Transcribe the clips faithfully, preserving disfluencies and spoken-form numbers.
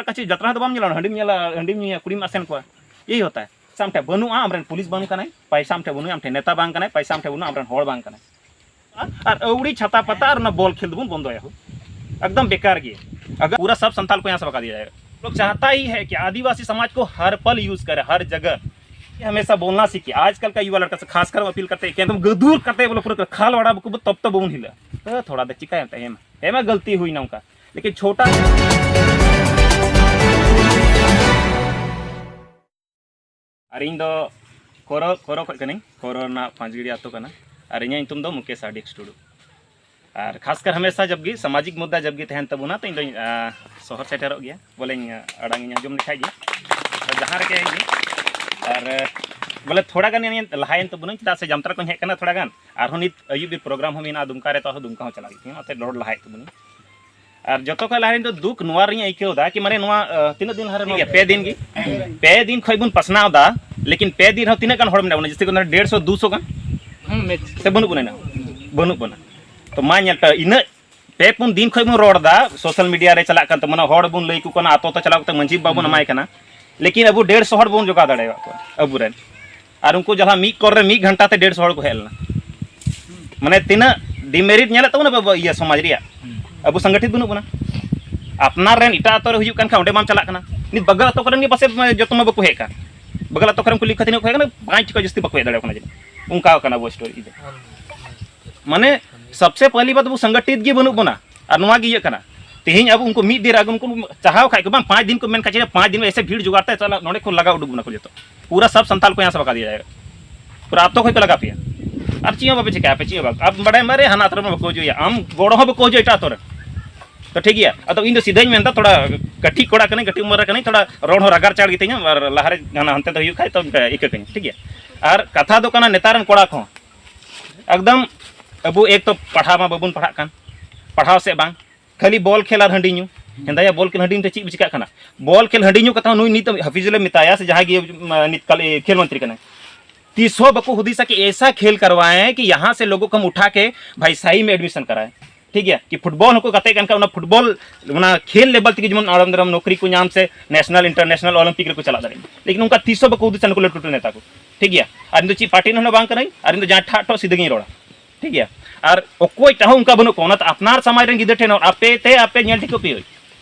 ᱠᱟᱪᱷᱮ ᱡᱟᱛᱨᱟ ᱫᱚ ᱵᱟᱢ ᱧᱮᱞᱟ, ᱦᱟᱺᱰᱤᱢ ᱧᱮᱞᱟ, ᱦᱟᱺᱰᱤᱢ ᱧᱩᱭᱟ, ᱠᱩᱲᱤᱢ ᱟᱥᱮᱱ ᱠᱚᱣᱟ, ᱮᱭ ᱦᱚᱛᱟ ᱦᱮ᱾ ᱥᱟᱢᱴᱷᱮ ᱵᱟᱹᱱᱩᱜᱼᱟ, ᱟᱢᱨᱮᱱ ᱯᱩᱞᱤᱥ ᱵᱟᱝ ᱠᱟᱱᱟᱭ, ᱯᱟᱭᱥᱟ ᱟᱢᱴᱷᱮ ᱵᱟᱹᱱᱩᱜᱼᱟ, ᱟᱢᱴᱷᱮ ᱱᱮᱛᱟ ᱵᱟᱝ ᱠᱟᱱᱟᱭ, ᱯᱟᱭᱥᱟ ᱟᱢᱴᱷᱮ ᱵᱟᱹᱱᱩᱜᱼᱟ, ᱟᱢᱨᱮᱱ ᱦᱚᱲ ᱵᱟᱝ ᱠᱟᱱᱟᱭ᱾ ᱟᱨ ᱟᱹᱣᱲᱤ ᱪᱷᱟᱛᱟ ᱯᱟᱛᱟ ᱟᱨ ᱚᱱᱟ ᱵᱚᱞ ᱠᱷᱮᱞ ᱫᱚᱵᱚᱱ ᱵᱚᱱᱫᱚᱭᱟ ᱦᱳ᱾ ᱮᱠᱫᱚᱢ ᱵᱮᱠᱟᱨ ᱜᱮ᱾ अगर पूरा सब संथाल को यहाँ से भगा दिया जाएगा। लोग चाहता ही है कि आदिवासी समाज को हर पल यूज़ करे, हर जगह। ये हमेशा बोलना सीखे। आजकल का युवा लड़का से खासकर हम अपील करते हैं कि एकदम दूर करते हैं, बोले पूरा खाल वाड़ा को तब तो बोन हिला। तो थोड़ा देर चिकाए टाइम है, मैं गलती हुई ना उनका, लेकिन छोटा ᱟᱨ ᱤᱧ ᱫᱚ ᱠᱚᱨᱚ ᱠᱚᱨᱚ ᱠᱷᱚᱡ ᱠᱟᱹᱱᱟᱹᱧ, ᱠᱚᱨᱚ ᱨᱮᱱᱟᱜ ᱯᱟᱸᱪᱜᱤᱲᱤ ᱟᱛᱳ ᱠᱟᱱᱟ᱾ ᱟᱨ ᱤᱧᱟᱹᱜ ᱧᱩᱛᱩᱢ ᱫᱚ ᱢᱩᱠᱮᱥ ᱟᱨ ᱰᱤ ᱮᱠᱥ ᱴᱩᱰᱩ᱾ ᱟᱨ ᱠᱷᱟᱥᱠᱟᱨ ᱦᱟᱢᱮᱥᱟ ᱡᱟᱵᱜᱮ ᱥᱟᱢᱟᱡᱤᱠ ᱢᱩᱫᱽᱫᱟ ᱡᱟᱵᱜᱮ ᱛᱟᱦᱮᱱ ᱛᱟᱵᱚᱱᱟ, ᱛᱚ ᱤᱧ ᱫᱚᱧ ᱟᱸ, ᱥᱚᱦᱚᱨ ᱥᱮᱴᱮᱨᱚᱜ ᱜᱮᱭᱟ, ᱵᱚᱞᱮᱧ ᱟᱸ, ᱟᱲᱟᱝ ᱤᱧ ᱟᱸᱡᱚᱢ ᱞᱮᱠᱷᱟᱡ ᱜᱮ᱾ ᱛᱚ ᱡᱟᱦᱟᱸ ᱨᱮᱜᱮ ᱤᱧ ᱟᱨ ᱟᱸ, ᱵᱚᱞᱮ ᱛᱷᱚᱲᱟ ᱜᱟᱱ ᱤᱧ ᱞᱟᱦᱟᱭᱮᱱ ᱛᱟᱵᱚᱱᱟᱹᱧ, ᱪᱮᱫᱟᱜ ᱥᱮ ᱡᱟᱢᱛᱟᱨᱟ ᱠᱷᱚᱱ ᱦᱮᱡ ᱠᱟᱱᱟ ᱛᱷᱚᱲᱟ ᱜᱟᱱ, ᱟᱨᱦᱚᱸ ᱱᱤᱛ ᱟᱹᱭᱩᱵ ᱵᱮᱨ ᱯᱨᱳᱜᱨᱟᱢ ᱦᱚᱸ ᱢᱮᱱᱟᱜᱼᱟ ᱫᱩᱢᱠᱟ ᱨᱮ, ᱛᱚ ᱟᱨᱦᱚᱸ ᱫᱩᱢᱠᱟ ᱦᱚᱸ ᱪᱟᱞᱟᱜ ᱦᱩᱭᱩᱜ ᱛᱤᱧᱟᱹ, ᱚᱱᱟᱛᱮ ᱨᱚᱲ ᱞᱟᱦᱟᱭᱮᱫ ᱛᱟᱵᱚᱱᱟᱹᱧ᱾ ᱟᱨ ᱡᱚᱛᱚ ᱠᱷᱚᱱ ᱞᱟᱦᱟ ᱨᱮ ᱤᱧ ᱫᱚ ᱫᱩᱠ ᱱᱚᱣᱟ ᱨᱮᱧ ᱟᱹᱭᱠᱟᱹᱣ ᱮᱫᱟ ᱠᱤ ᱢᱟᱱᱮ ᱱᱚᱣᱟ, ᱟᱸ, ᱛᱤᱱᱟᱹᱜ ᱫᱤᱱ ᱞᱟᱦᱟ ᱨᱮ ᱴᱷᱤᱠ ᱜᱮᱭᱟ, ᱯᱮ ᱫᱤᱱ ᱜᱮ, ᱯᱮ ᱫᱤᱱ ᱠᱷᱚᱱ ᱵᱚᱱ ᱯᱟᱥᱱᱟᱣ ᱮᱫᱟ, ᱞᱮᱠᱤᱱ ᱯᱮ ᱫᱤᱱ ᱨᱮᱦᱚᱸ ᱛᱤᱱᱟᱹᱜ ᱜᱟᱱ ᱦᱚᱲ ᱢᱮᱱᱟᱜ ᱵᱚᱱᱟ? ᱡᱟᱹᱥᱛᱤ ᱠᱚ ᱢᱮᱱᱟ ᱰᱮᱲᱥᱚ, ᱫᱩᱥᱚ ᱜᱟᱱ ᱦᱩᱸ, ᱢᱮᱪ᱾ ᱥᱮ ᱵᱟᱹᱱᱩᱜ ᱵᱚᱱᱟ ᱮᱱᱟ? ᱵᱟᱹᱱᱩᱜ ᱵᱚᱱᱟ᱾ ᱛᱚ ᱢᱟ ᱧᱮᱞ ᱯᱮ, ᱤᱱᱟᱹᱜ ᱯᱮ ᱯᱩᱱ ᱫᱤᱱ ᱠᱷᱚᱱ ᱵᱚᱱ ᱨᱚᱲ ᱮᱫᱟ, ᱥᱳᱥᱟᱞ ᱢᱤᱰᱤᱭᱟ ᱨᱮ ᱪᱟᱞᱟᱜ ᱠᱟᱱ ᱛᱟᱵᱚᱱᱟ, ᱦᱚᱲ ᱵᱚᱱ ᱞᱟᱹᱭ ᱟᱠᱚ ᱠᱟᱱᱟ, ᱟᱛᱳ ᱟᱛᱳ ᱪᱟᱞᱟᱣ ᱠᱟᱛᱮ ᱢᱟᱹᱡᱷᱤ ᱵᱟᱵᱟ ᱵᱚᱱ ᱦᱩᱸ᱾ ᱮᱢᱟᱭ ᱠᱟᱱᱟ, ᱞᱮᱠᱤᱱ ᱟᱵᱚ ᱰᱮᱲᱥᱚ ᱦᱚᱲ ᱵᱚᱱ ᱡᱚᱜᱟᱣ ᱫᱟᱲᱮᱭᱟᱜ ᱠᱚᱣᱟ ᱟᱵᱚᱨᱮᱱ᱾ ᱟᱨ ᱩᱱᱠᱩ ᱡᱟᱦᱟᱸ ᱢᱤᱫ ᱠᱚᱨ ᱨᱮ ᱢᱤᱫ ᱜᱷᱚᱱᱴᱟ ᱛᱮ ᱰᱮᱲᱥᱚ ᱦᱚᱲ ᱠᱚ ᱦᱮᱡ ᱞᱮᱱᱟ᱾ ᱢᱟᱱᱮ ᱛᱤᱱᱟᱹᱜ demerit ᱧᱮᱞᱮᱫ ᱛᱟᱵᱚᱱᱟ ᱟᱵᱚ ᱤᱭᱟᱹ ᱥᱚᱢᱟᱡᱽ ᱨᱮᱭᱟᱜ? ᱦᱩᱸ᱾ ᱟᱵᱚ ᱥᱚᱝᱜᱚᱴᱷᱤᱛ ᱵᱟᱹᱱᱩᱜ ᱵᱚᱱᱟ᱾ ᱟᱯᱱᱟᱨ ᱨᱮᱱ ᱮᱴᱟᱜ ᱟᱛᱳ ᱨᱮ ᱦᱩᱭᱩᱜ ᱠᱟᱱ ᱠᱷᱟᱱ ᱚᱸᱰᱮ ᱢᱟᱢ ᱪᱟᱞᱟᱜ ᱠᱟᱱᱟ᱾ ᱱᱤᱛ ᱵᱟᱜᱟᱞ ᱟᱛᱳ ᱠᱚᱨᱮᱱ ᱜᱮ ᱯᱟᱥᱮᱡ ᱡᱚᱛᱚ ᱢᱟ ᱵᱟᱠᱚ ᱦᱮᱡ ᱠᱟᱱ᱾ ᱵᱟᱜᱟᱞ ᱟᱛᱳ ᱠᱚᱨᱮᱱ ᱠᱩᱞᱤ ᱠᱚ ᱠᱷᱟᱱ ᱛᱤᱱᱟᱹᱜ ᱠᱚ ᱦᱮᱡ ᱠᱟᱱᱟ? ᱯᱟᱸᱪ ᱠᱷᱚᱱ ᱡᱟᱹᱥᱛᱤ ᱵᱟᱠᱚ ᱦᱮᱡ ᱫᱟᱲᱮᱭᱟᱜ ᱠᱟᱱᱟ ᱡᱟᱹᱱᱤᱡ᱾ ᱚᱱᱠᱟ ᱠᱟᱱᱟ ᱟᱵᱚ story ᱫᱚ᱾ ᱢᱟᱱᱮ ᱥᱚᱵᱥᱮ ᱯᱟᱦᱞᱤ ᱵᱟᱛ ᱟᱵᱚ ᱥᱚᱝᱜᱚᱴᱷᱤᱛ ᱜᱮ ᱵᱟᱹᱱᱩᱜ ᱵᱚᱱᱟ᱾ ᱟᱨ ᱱᱚᱣᱟ ᱜᱮ ᱤᱭᱟᱹ ᱠᱟᱱᱟ᱾ ᱛᱮᱦᱮᱧ ᱟᱵᱚ ᱩᱱᱠᱩ ᱢᱤᱫ ᱫᱤᱱ ᱨᱮ ᱟᱵᱚ ᱩᱱᱠᱩ ᱪᱟᱦᱟᱣ ᱠᱷᱟᱡ ᱠᱚ ᱵᱟᱝ, ᱯᱟᱸᱪ ᱫᱤᱱ ᱠᱚ ᱢᱮᱱ ᱠᱷᱟᱡ ᱪᱮ ᱯᱟᱸᱪ ᱫᱤᱱ ᱮᱥᱮ ᱵᱷᱤᱲ ᱡᱚᱜᱟᱲ ᱛᱮ ᱪᱟᱞᱟᱜ, ᱱᱚᱰᱮ ᱠᱷᱚᱱ ᱞᱟᱜᱟ ᱩᱰᱩᱠ ᱵᱚᱱᱟ ᱠᱚ ᱡᱚᱛᱚ᱾ ᱯᱩᱨᱟ ᱥᱟᱵ ᱥᱟᱱᱛᱟᱞ ᱠᱚ ᱭᱟᱦᱟᱸ ᱥᱮ ᱵᱷᱟᱜᱟ ᱫᱤᱭᱟ ᱡᱟᱭᱮᱜᱟ᱾ ᱯᱩᱨᱟ ᱟᱛᱳ ᱠᱷᱚᱡ ᱠᱚ ᱞᱟᱜᱟ ᱯᱮᱭᱟ᱾ ᱟᱨ ᱪᱮᱫ ᱦᱚᱸ ᱵᱟᱯᱮ ᱪᱤᱠᱟᱹᱭᱟ, ᱟᱯᱮ ᱪᱮᱫ ᱦᱚᱸ ᱵᱟᱝ᱾ ᱟᱢ ᱵᱟᱰᱟᱭ ᱢᱟᱨᱮ ᱦᱟᱱᱟ ᱟᱛᱳ ᱨᱮ ᱵᱟᱠᱚ ᱦᱤᱡᱩᱜᱼᱟ, ᱟᱢ ᱜᱚᱲᱚ ᱦᱚᱸ ᱵᱟᱠᱚ ᱦᱤᱡᱩᱜᱼᱟ ᱮᱴᱟᱜ ᱟᱛᱳ ᱨᱮ᱾ ᱛᱚ ᱴᱷᱤᱠ ᱜᱮᱭᱟ, ᱟᱫᱚ ᱤᱧ ᱫᱚ ᱥᱤᱫᱷᱟᱹᱧ ᱢᱮᱱᱫᱟ, ᱛᱷᱚᱲᱟ ᱠᱟᱹᱴᱤᱡ ᱠᱚᱲᱟ ᱠᱟᱹᱱᱟᱹᱧ, ᱠᱟᱹᱴᱤᱡ ᱩᱢᱮᱨ ᱨᱮ ᱠᱟᱹᱱᱟᱹᱧ, ᱛᱷᱚᱲᱟ ᱨᱚᱲ ᱦᱚᱸ ᱨᱟᱜᱟᱨ ᱪᱟᱲ ᱜᱮᱛᱤᱧᱟ, ᱟᱨ ᱞᱟᱦᱟᱨᱮ ᱡᱟᱦᱟᱱᱟᱜ ᱦᱟᱱᱛᱮ ᱫᱚ ᱦᱩᱭᱩᱜ ᱠᱷᱟᱡ ᱛᱚ ᱤᱠᱟᱹ ᱠᱟᱹᱧ, ᱴᱷᱤᱠ ᱜᱮᱭᱟ᱾ ᱟᱨ ᱠᱟᱛᱷᱟ ᱫᱚ ᱠᱟᱱᱟ, ᱱᱮᱛᱟᱨ ᱨᱮᱱ ᱠᱚᱲᱟ ᱠᱚᱦᱚᱸ ᱮᱠᱫᱚᱢ ᱟᱵᱚ ᱮᱠ ᱛᱚ ᱯᱟᱲᱦᱟᱣ ᱢᱟ ᱵᱟᱵᱚᱱ ᱯᱟᱲᱦᱟᱜ ᱠᱟᱱ, ᱯᱟᱲᱦᱟᱣ ᱥᱮᱫ ᱵᱟᱝ, ᱠᱷᱟᱹᱞᱤ ᱵᱚᱞ ᱠᱷᱮᱞ ᱟᱨ ᱦᱟᱺᱰᱤ ᱧᱩ᱾ ᱦᱮᱸᱫᱟᱭᱟ, ᱵᱚᱞ ᱠᱷᱮᱞ ᱦᱟᱺᱰᱤ ᱧᱩ ᱛᱮ ᱪᱮᱫ ᱵᱚ ᱪᱤᱠᱟᱹᱜ ᱠᱟᱱᱟ? ᱵᱚᱞ ᱠᱷᱮᱞ ᱦᱟᱺᱰᱤ ᱧᱩ ᱠᱟᱛᱷᱟ ᱦᱚᱸ ᱱᱩᱭ ᱱᱤᱛ ᱦᱟᱹᱯᱤᱡ ᱞᱮ ᱢᱮᱛᱟᱭᱟ, ᱥᱮ ᱡᱟᱦᱟᱸᱭ ᱜᱮ, ᱢᱟ, ᱱᱤᱛ ᱠᱟᱞ ᱠᱷᱮᱞ ᱢᱚᱱᱛᱨᱤ ᱠᱟᱱᱟᱭ, ᱛᱤᱥ ᱦᱚᱸ ᱵᱟᱠᱚ ᱦᱩᱫᱤᱥᱟ ᱠᱤ ᱮᱥᱟ ᱠᱷᱮᱞ ᱠᱟᱨᱣᱟᱭᱮ ᱠᱤ ᱭᱟᱦᱟᱸ ᱥᱮ ᱞᱳᱜᱳ ᱠᱚ ᱦᱟᱢ ᱩᱴᱷᱟ ᱠᱮ ᱵᱷᱟᱭ ᱥᱟᱦᱤ ᱢᱮ ᱮᱰᱢᱤᱥᱚᱱ ᱠᱟᱨᱟᱭᱮ᱾ ᱴᱷᱤᱠ ᱜᱮᱭᱟ, ᱠᱤ ᱯᱷᱩᱴᱵᱚᱞ ᱦᱚᱸᱠᱚ ᱜᱟᱛᱮᱜ ᱠᱟᱱ ᱠᱷᱟᱱ ᱚᱱᱟ ᱯᱷᱩᱴᱵᱚᱞ, ᱚᱱᱟ ᱠᱷᱮᱞ ᱞᱮᱵᱮᱞ ᱛᱮᱜᱮ ᱡᱮᱢᱚᱱ ᱟᱨᱟᱢ ᱫᱟᱨᱟᱢ ᱱᱚᱠᱨᱤ ᱠᱚ ᱧᱟᱢ ᱥᱮ ᱱᱮᱥᱱᱟᱞ ᱤᱱᱴᱟᱨᱱᱮᱥᱱᱟᱞ ᱚᱞᱤᱢᱯᱤᱠ ᱨᱮᱠᱚ ᱪᱟᱞᱟᱜ ᱫᱟᱲᱮᱭᱟᱜ ᱢᱟ᱾ ᱞᱮᱠᱤᱱ ᱚᱱᱠᱟ ᱛᱤᱥ ᱦᱚᱸ ᱵᱟᱠᱚ ᱦᱩᱫᱤᱥᱟ ᱱᱩᱠᱩ ᱞᱟᱹᱴᱩ ᱞᱟᱹᱴᱩ ᱱᱮᱛᱟ ᱠᱚ᱾ ᱴᱷᱤᱠ ᱜᱮᱭᱟ, ᱟᱨ ᱤᱧ ᱫᱚ ᱪᱮᱫ ᱯᱟᱨᱴᱤ ᱨᱮᱱ ᱦᱚᱸ ᱵᱟᱝ ᱠᱟᱹᱱᱟᱹᱧ, ᱟᱨ ᱤᱧ ᱫᱚ ᱡᱟᱦᱟᱸᱭ ᱴᱷᱟᱜ ᱴᱷᱚᱜ ᱥᱤᱫᱷᱟᱹ ᱜᱤᱧ ᱨᱚᱲᱟ᱾ ᱴᱷᱤᱠ ᱜᱮᱭᱟ, ᱟᱨ ᱚᱠᱚᱭ ᱴᱟᱜ ᱦᱚᱸ ᱚᱱᱠᱟ ᱵᱟᱹᱱᱩᱜ ᱠᱚᱣᱟ, ᱚᱱᱟᱛᱮ ᱟᱯᱱᱟᱨ ᱥᱚᱢᱟᱡᱽ ᱨᱮᱱ ᱜᱤᱫᱽᱨᱟᱹ ᱴᱷᱮᱱ ᱦᱚᱸ ᱟᱯᱮ ᱛᱮ ᱟᱯᱮ ᱧᱮᱞ ᱴᱷᱤᱠᱚᱜ ᱯᱮ ᱦᱳᱭ᱾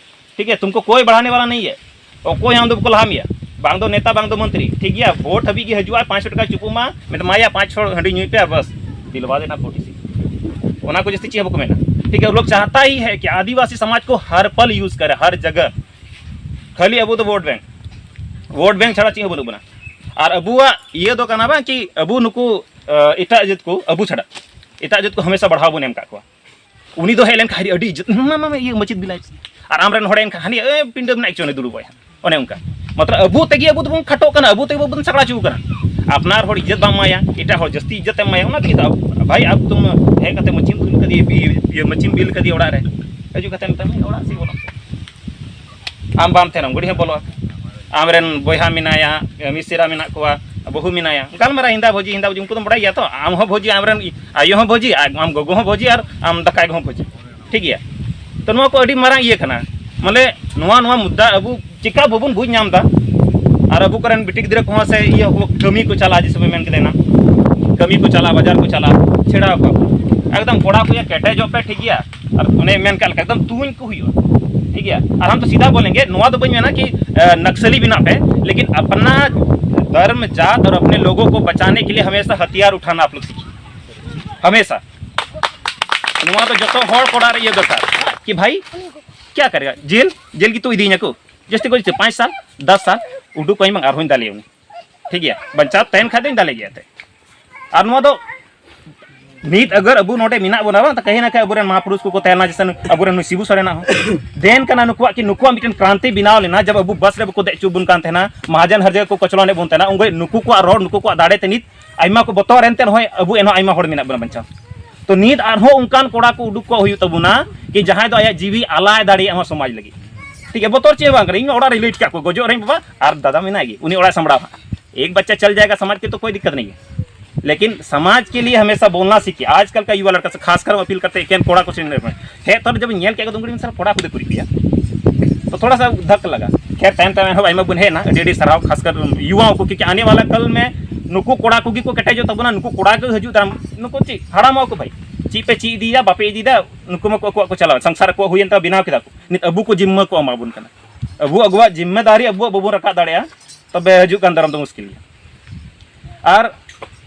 ᱴᱷᱤᱠ ᱜᱮᱭᱟ, ᱛᱩᱢᱠᱳ ᱠᱳᱭ ᱵᱟᱲᱷᱟᱱᱮ ᱣᱟᱞᱟ ᱱᱟᱦᱤ ᱦᱮ, ᱚᱠᱚᱭ ᱦᱚᱸ ᱟᱢ ᱫᱚ ᱵᱟᱠᱚ ᱞᱟᱦᱟ ᱢᱮᱭᱟ, ᱵᱟᱝ ᱫᱚ ᱱᱮᱛᱟ ᱵᱟᱝ ᱫᱚ ᱢᱚᱱᱛᱨᱤ᱾ ᱴᱷᱤᱠ ᱜᱮᱭᱭᱟ, ᱵᱷᱳᱴ ᱦᱟᱹᱵᱤᱡ ᱜᱮ ᱦᱤᱡᱩᱜᱼᱟ, ᱯᱟᱸᱪᱥᱚ ᱴᱟᱠᱟ ᱪᱩᱯᱩᱜ ᱢᱟ, ᱢᱮᱛᱟᱢᱟᱭᱟ ᱯᱟᱸᱪ ᱪᱷᱚ ᱦᱟᱺᱰᱤ ᱧᱩᱭ ᱯᱮ, ᱟᱨ ᱵᱟᱥ, ᱫᱤᱞᱣᱟ ᱫᱮᱱᱟ ᱵᱷᱳᱴ ᱤᱥᱤ᱾ ᱚᱱᱟ ᱠᱚ ᱡᱟᱹᱥᱛᱤ ᱪᱮᱫ ᱦᱚᱸ ᱵᱟᱠᱚ ᱢᱮᱱᱟ᱾ ᱴᱷᱤᱠ ᱜᱮᱭᱟ, ᱞᱳᱜ ᱪᱟᱦᱛᱟ ᱦᱤ ᱦᱮ ᱠᱤ ᱟᱹᱫᱤᱵᱟᱹᱥᱤ ᱥᱚᱢᱟᱡᱽ ᱠᱚ ᱦᱟᱨ ᱯᱟᱞ ᱭᱩᱡᱽ ᱠᱟᱨᱮ, ᱦᱟᱨ ᱡᱟᱭᱜᱟ᱾ ᱠᱷᱟᱹᱞᱤ ᱟᱵᱚ ᱫᱚ ᱵᱷᱳᱴ ᱵᱮᱝᱠ, ᱵᱷᱳᱴ ᱵᱮᱝᱠ ᱪᱷᱟᱲᱟ ᱪᱮᱫ ᱦᱚᱸ ᱵᱟᱹᱱᱩᱜ ᱵᱚᱱᱟ᱾ ᱟᱨ ᱟᱵᱚᱣᱟᱜ ᱤᱭᱟᱹ ᱫᱚ ᱠᱟᱱᱟ ᱵᱟᱝ ᱠᱤ ᱟᱵᱚ ᱱᱩᱠᱩ, ᱮᱴᱟᱜ ᱡᱟᱹᱛ ᱠᱚ ᱟᱵᱚ ᱪᱷᱟᱲᱟ ᱮᱴᱟᱜ ᱡᱟᱹᱛ ᱠᱚ ᱦᱟᱢᱮᱥᱟ ᱵᱟᱲᱦᱟᱣ ᱵᱚᱱ ᱮᱢ ᱠᱟᱜ ᱠᱚᱣᱟ᱾ ᱩᱱᱤ ᱫᱚ ᱦᱮᱡ ᱞᱮᱱᱠᱷᱟᱱ ᱟᱹᱰᱤ, ᱟᱹᱰᱤ ᱤᱡᱽᱡᱚᱛ, ᱢᱟ, ᱢᱟ, ᱢᱟ, ᱤᱭᱟᱹ ᱢᱟᱹᱪᱤᱫ ᱵᱮᱱᱟᱭ ᱯᱮᱥᱮ᱾ ᱟᱨ ᱟᱢᱨᱮᱱ ᱦᱚᱲᱮ ᱮᱱᱠᱷᱟᱱ ᱦᱟᱹᱱᱤ, ᱮ, ᱯᱤᱸᱰᱟᱹ ᱢᱮᱱᱟᱜ ᱪᱚ ᱩᱱᱤ ᱫᱩᱲᱩᱵᱟᱭ ᱦᱟᱸᱜ᱾ ᱚᱱᱮ ᱚᱱᱠᱟ᱾ ᱢᱚᱛᱞᱚᱵ ᱟᱵᱚ ᱛᱮᱜᱮ ᱟᱵᱚ ᱫᱚᱵᱚᱱ ᱠᱷᱟᱴᱚᱜ ᱠᱟᱱᱟ, ᱟᱵᱚ ᱛᱮᱜᱮ ᱵᱚᱱ ᱥᱟᱠᱲᱟ ᱦᱚᱪᱚ ᱠᱟᱱᱟ᱾ ᱟᱯᱱᱟᱨ ᱦᱚᱲ ᱤᱡᱽᱡᱚᱛ ᱵᱟᱢ ᱮᱢᱟᱭᱟ, ᱮᱴᱟᱜ ᱦᱚᱲ ᱡᱟᱹᱥᱛᱤ ᱤᱡᱽᱡᱚᱛ ᱮᱢ ᱮᱢᱟᱭᱟ, ᱚᱱᱟ ᱛᱮᱜᱮ ᱛᱚ ᱟᱵᱚ, ᱵᱷᱟᱭ, ᱟᱵᱚ ᱛᱩᱢ ᱦᱮᱡ ᱠᱟᱛᱮ ᱢᱟᱹᱪᱤᱢ ᱵᱤᱞ ᱠᱟᱫᱮᱭᱟ, ᱵᱤ-, ᱤᱭᱟᱹ, ᱢᱟᱹᱪᱤᱢ ᱵᱤᱞ ᱠᱟᱫᱮᱭᱟ ᱚᱲᱟᱜ ᱨᱮ᱾ ᱦᱤᱡᱩᱜ ᱠᱟᱛᱮ ᱢᱮᱛᱟᱢ, "ᱦᱮᱸ, ᱚᱲᱟᱜ ᱥᱮᱫ ᱵᱚᱞᱚ ᱢᱮ᱾ ᱟᱢ ᱵᱟᱢ ᱛᱟᱦᱮᱱᱟ, ᱜᱩᱲᱤ ᱦᱚᱸ ᱵᱚᱞᱚᱜᱼᱟ᱾ ᱟᱢᱨᱮᱱ ᱵᱚᱭᱦᱟ ᱢᱮᱱᱟᱭᱟ, ᱢᱤᱥᱮᱨᱟ ᱢᱮᱱᱟᱜ ᱠᱚᱣᱟ, ᱵᱟᱹᱦᱩ ᱢᱮᱱᱟᱭᱟ, ᱜᱟᱞᱢᱟᱨᱟᱣ ᱦᱤᱸᱫᱟ ᱵᱷᱚᱡᱤ, ᱦᱤᱸᱫᱟ ᱵᱷᱚᱡᱤ, ᱩᱱᱠᱩ ᱫᱚᱢ ᱵᱟᱲᱟᱭ ᱜᱮᱭᱟ ᱛᱚ, ᱟᱢ ᱦᱚᱸ ᱵᱷᱚᱡᱤ, ᱟᱢᱨᱮᱱ ᱟᱭᱳ ᱦᱚᱸ ᱵᱷᱚᱡᱤ, ᱟᱨ ᱟᱢ ᱜᱚᱜᱚ ᱦᱚᱸ ᱵᱷᱚᱡᱤ, ᱟᱨ ᱟᱢ ᱫᱟᱠᱟ ᱜᱚᱜᱚ ᱦᱚᱸ ᱵᱷᱚᱡᱤ᱾" ᱴᱷᱤᱠ ᱜᱮᱭᱟ? ᱛᱚ ᱱᱚᱣᱟ ᱠᱚ ᱟᱹᱰᱤ ᱢᱟᱨᱟᱝ ᱤᱭᱟᱹ ᱠᱟᱱᱟ᱾ ᱢᱟᱱᱮ ᱱᱚᱣᱟ, ᱱᱚᱣᱟ ᱢᱩᱫᱽᱫᱟ ᱟᱵᱚ ᱪᱮᱠᱟ ᱵᱟᱵᱚᱱ ᱵᱩᱡᱽ ᱧᱟᱢ ᱮᱫᱟ? ᱟᱨ ᱟᱵᱚ ᱠᱚᱨᱮᱱ ᱵᱤᱴᱤ ᱜᱤᱫᱽᱨᱟᱹ ᱠᱚᱦᱚᱸ ᱥᱮ ᱤᱭᱟᱹ ᱠᱚ ᱠᱟᱹᱢᱤ ᱠᱚ ᱪᱟᱞᱟᱜᱼᱟ, ᱡᱮᱥᱮ ᱵᱮᱱ ᱢᱮᱱ ᱠᱮᱫᱟ ᱮᱱᱟᱝ, ᱠᱟᱹᱢᱤ ᱠᱚ ᱪᱟᱞᱟᱜᱼᱟ, ᱵᱟᱡᱟᱨ ᱠᱚ ᱪᱟᱞᱟᱜᱼᱟ, ᱪᱷᱮᱲᱟᱣ ᱠᱚᱣᱟ ᱠᱚ᱾ ᱮᱠᱫᱚᱢ ᱠᱚᱲᱟ ᱠᱚ ᱭᱟ ᱠᱮᱴᱮᱡᱚᱜ ᱯᱮ, ᱴᱷᱤᱠ ᱜᱮᱭᱟ? ᱟᱨ ᱚᱱᱮ ᱢᱮᱱ ᱠᱟᱜ ᱞᱮᱠᱟ ᱮᱠᱫᱚᱢ ᱛᱩᱧ ᱠᱚ ᱦᱩᱭᱩᱜᱼᱟ, ᱴᱷᱤᱠ ᱜᱮᱭᱟ? ᱟᱨ ᱦᱟᱢ ᱛᱚ ᱥᱤᱫᱷᱟ ᱵᱚᱞᱮᱸᱜᱮ, ᱱᱚᱣᱟ ᱫᱚ ᱵᱟᱹᱧ ᱢᱮᱱᱟ ᱠᱤ, ᱮ, ᱱᱟᱠᱥᱟᱞᱤ ᱵᱮᱱᱟᱜ ᱯᱮ, ᱞᱮᱠᱤᱱ ᱟᱯᱱᱟ ᱫᱷᱚᱨᱢ, ᱡᱟᱛ ᱟᱨ ᱟᱯᱱᱮ ᱞᱳᱜᱳ ᱠᱚ ᱵᱟᱪᱟᱱᱮ ᱠᱮ ᱞᱤᱭᱮ ᱦᱟᱢᱮᱥᱟ ᱦᱟᱛᱤᱭᱟᱨ ᱩᱴᱷᱟᱱᱟ ᱟᱯ ᱞᱳᱜ ᱥᱤᱠᱷᱤᱭᱮ, ᱦᱟᱢᱮᱥᱟ᱾ ᱱᱚᱣᱟ ᱫᱚ ᱡᱚᱛᱚ ᱦᱚᱲ ᱠᱚᱲᱟ ᱨᱮ ᱤᱭᱟᱹ ᱫᱚᱨᱠᱟᱨ ᱠᱤ ᱵᱷᱟᱭ, ᱠᱭᱟ ᱠᱟᱨᱮᱜᱟ? ᱡᱮᱞ, ᱡᱮᱞ ᱜᱮᱛᱚ ᱤᱫᱤᱭᱮᱧᱟ ᱠᱚ᱾ ᱡᱟᱹᱥᱛᱤ ᱠᱚ ᱡᱟᱹᱥᱛᱤ ᱯᱟᱸᱪ ᱥᱟᱞ, ᱫᱟᱥ ᱥᱟᱞ ᱩᱰᱩᱠ ᱠᱚᱣᱟᱧ ᱵᱟᱝ, ᱟᱨᱦᱚᱸᱧ ᱫᱟᱞᱮᱭᱟ ᱩᱱᱤ᱾ ᱴᱷᱤᱠ ᱜᱮᱭᱟ, ᱵᱟᱧᱪᱟᱣ ᱛᱟᱦᱮᱱ ᱠᱷᱟᱡ ᱫᱚᱧ ᱫᱟᱞᱮ ᱜᱮᱭᱟ ᱮᱱᱛᱮᱫ᱾ ᱟᱨ ᱱᱚᱣᱟ ᱫᱚ ᱱᱤᱛ ᱟᱜᱟᱨ ᱟᱵᱚ ᱱᱚᱰᱮ ᱢᱮᱱᱟᱜ ᱵᱚᱱᱟ ᱵᱟᱝ, ᱛᱚ ᱠᱟᱹᱦᱤ ᱱᱟ ᱠᱟᱹᱦᱤ ᱟᱵᱚᱨᱮᱱ ᱢᱟᱦᱟᱯᱩᱨᱩᱥ ᱠᱚᱠᱚ ᱛᱟᱦᱮᱸ ᱞᱮᱱᱟ, ᱡᱮᱥᱮ ᱟᱵᱚᱨᱮᱱ ᱱᱩᱭ ᱥᱤᱵᱩ ᱥᱚᱨᱮᱱᱟᱜ ᱦᱚᱸ ᱫᱮᱱ ᱠᱟᱱᱟ, ᱱᱩᱠᱩᱣᱟᱜ ᱠᱤ ᱱᱩᱠᱩᱣᱟᱜ ᱢᱤᱫᱴᱮᱱ ᱠᱨᱟᱱᱛᱤ ᱵᱮᱱᱟᱣ ᱞᱮᱱᱟ, ᱡᱟᱵ ᱟᱵᱚ ᱵᱟᱥ ᱨᱮ ᱵᱟᱠᱚ ᱫᱮᱡ ᱦᱚᱪᱚ ᱵᱚᱱ ᱠᱟᱱ ᱛᱟᱦᱮᱱᱟ, ᱢᱟᱦᱟᱡᱚᱱ ᱦᱟᱨᱡᱟᱹ ᱠᱚ ᱠᱚᱪᱞᱚᱱᱮᱫ ᱵᱚᱱ ᱛᱟᱦᱮᱱᱟ, ᱩᱱᱠᱩ ᱱᱩᱠᱩ ᱠᱚᱣᱟᱜ ᱨᱚᱲ, ᱱᱩᱠᱩ ᱠᱚᱣᱟᱜ ᱫᱟᱲᱮ ᱛᱮ ᱱᱤᱛ ᱟᱭᱢᱟ ᱠᱚ ᱵᱚᱛᱚᱨ ᱮᱱᱛᱮ ᱨᱮᱦᱚᱸ ᱟᱵᱚ ᱮᱱᱦᱚᱸ ᱟᱭᱢᱟ ᱦᱚᱲ ᱢᱮᱱᱟᱜ ᱵᱚᱱᱟ ᱵᱟᱧᱪᱟᱣ᱾ ᱛᱚ ᱱᱤᱛ ᱟᱨᱦᱚᱸ ᱚᱱᱠᱟᱱ ᱠᱚᱲᱟ ᱠᱚ ᱩᱰᱩᱠ ᱠᱚ ᱦᱩᱭᱩᱜ ᱛᱟᱵᱚᱱᱟ ᱠᱤ ᱡᱟᱦᱟᱸᱭ ᱫᱚ ᱟᱭᱟᱜ ᱡᱤᱣᱤ ᱟᱞᱟᱭ ᱫᱟᱲᱮᱭᱟᱜ ᱢᱟ ᱥᱚᱢᱟᱡᱽ ᱞᱟᱹᱜᱤᱫ᱾ ᱴᱷᱤᱠ ᱜᱮᱭᱟ, ᱵᱚᱛᱚᱨ ᱪᱮᱫ ᱦᱚᱸ ᱵᱟᱝ ᱠᱟᱱᱟ, ᱤᱧ ᱢᱟ ᱚᱲᱟᱜ ᱨᱮ ᱞᱟᱹᱭ ᱴᱷᱤᱠ ᱠᱟᱜ ᱠᱚᱣᱟ, ᱜᱚᱡᱚᱜ ᱨᱮᱦᱚᱸ ᱵᱟᱵᱟ ᱟᱨ ᱫᱟᱫᱟ ᱢᱮᱱᱟᱭ ᱜᱮ, ᱩᱱᱤ ᱚᱲᱟᱜ ᱥᱟᱢᱵᱲᱟᱣ ᱦᱟᱸᱜ᱾ ᱮᱠ ᱵᱟᱪᱪᱟ ᱪᱟᱞ ᱡᱟᱭᱮᱜᱟ ᱥᱚᱢᱟᱡᱽ ᱠᱮ ᱛᱚ ᱠᱳᱭ ᱫᱤᱠᱠᱟᱛ ᱱᱟᱦᱤ ᱦᱮ᱾ लेकिन समाज के लिए हमेशा बोलना सीखिए। आजकल का युवा लड़का से खासकर अपील करते हैं, ᱮᱠᱮᱱ ᱠᱚᱲᱟ ᱠᱚ ᱥᱮᱱ ᱨᱮ ᱦᱮᱡ ᱛᱚᱨᱟ ᱡᱚᱵ ᱧᱮᱞ ᱠᱮᱫ ᱠᱚ ᱩᱱᱠᱩ ᱥᱟᱨ ᱠᱚᱲᱟ ᱠᱚᱫᱚ ᱠᱩᱲᱤ ᱠᱚᱭᱟ, ᱛᱚ ᱛᱷᱚᱲᱟ ᱥᱟ ᱫᱷᱟᱠ ᱞᱟᱜᱟ᱾ ᱠᱷᱮᱨ ᱛᱟᱭᱚᱢ ᱛᱟᱭᱚᱢ ᱮᱱᱦᱚᱸ ᱟᱭᱢᱟ ᱵᱚᱱ ᱦᱮᱡ ᱮᱱᱟ, ᱟᱹᱰᱤ ᱟᱹᱰᱤ ᱥᱟᱨᱦᱟᱣ, ᱠᱷᱟᱥᱠᱟᱨ ᱭᱩᱣᱟᱣ ᱠᱚ, ᱠᱤ ᱟᱱᱮ ᱣᱟᱞᱟ ᱠᱟᱞ ᱢᱮ ᱱᱩᱠᱩ ᱠᱚᱲᱟ ᱠᱚᱜᱮ ᱠᱚ ᱠᱮᱴᱮᱡᱚᱜ ᱛᱟᱵᱚᱱᱟ, ᱱᱩᱠᱩ ᱠᱚᱲᱟ ᱠᱚ ᱦᱤᱡᱩᱜ ᱫᱟᱨᱟᱢ, ᱱᱩᱠᱩ ᱪᱮᱫ ᱦᱟᱲᱟᱢᱚᱜ ᱟᱠᱚ ᱵᱷᱟᱭ, ᱪᱮᱫ ᱯᱮ ᱪᱮᱫ ᱤᱫᱤᱭᱮᱫᱟ ᱵᱟᱯᱮ ᱤᱫᱤᱭᱮᱫᱟ, ᱱᱩᱠᱩ ᱢᱟ ᱠᱚ ᱟᱠᱚᱣᱟᱜ ᱠᱚ ᱪᱟᱞᱟᱣ, ᱥᱚᱝᱥᱟᱨ ᱟᱠᱚᱣᱟᱜ ᱦᱩᱭᱮᱱ ᱛᱟᱠᱚᱣᱟ, ᱵᱮᱱᱟᱣ ᱠᱮᱫᱟ ᱠᱚ, ᱱᱤᱛ ᱟᱵᱚ ᱠᱚ ᱡᱤᱢᱢᱟᱹ ᱠᱚ ᱮᱢᱟ ᱵᱚᱱ ᱠᱟᱱᱟ᱾ ᱟᱵᱚ ᱟᱵᱚᱣᱟᱜ ᱡᱤᱢᱢᱮᱫᱟᱨᱤ ᱟᱵᱚᱣᱟᱜ ᱵᱟᱵᱚᱱ ᱨᱟᱠᱟᱵ ᱫᱟᱲᱮᱭᱟᱜᱼᱟ, ᱛᱚᱵᱮ ᱦᱤᱡᱩᱜ ᱠᱟᱱ ᱫᱟᱨᱟᱢ ᱫᱚ ᱢᱩᱥᱠᱤᱞ ᱜᱮᱭᱟ᱾ ᱟᱨ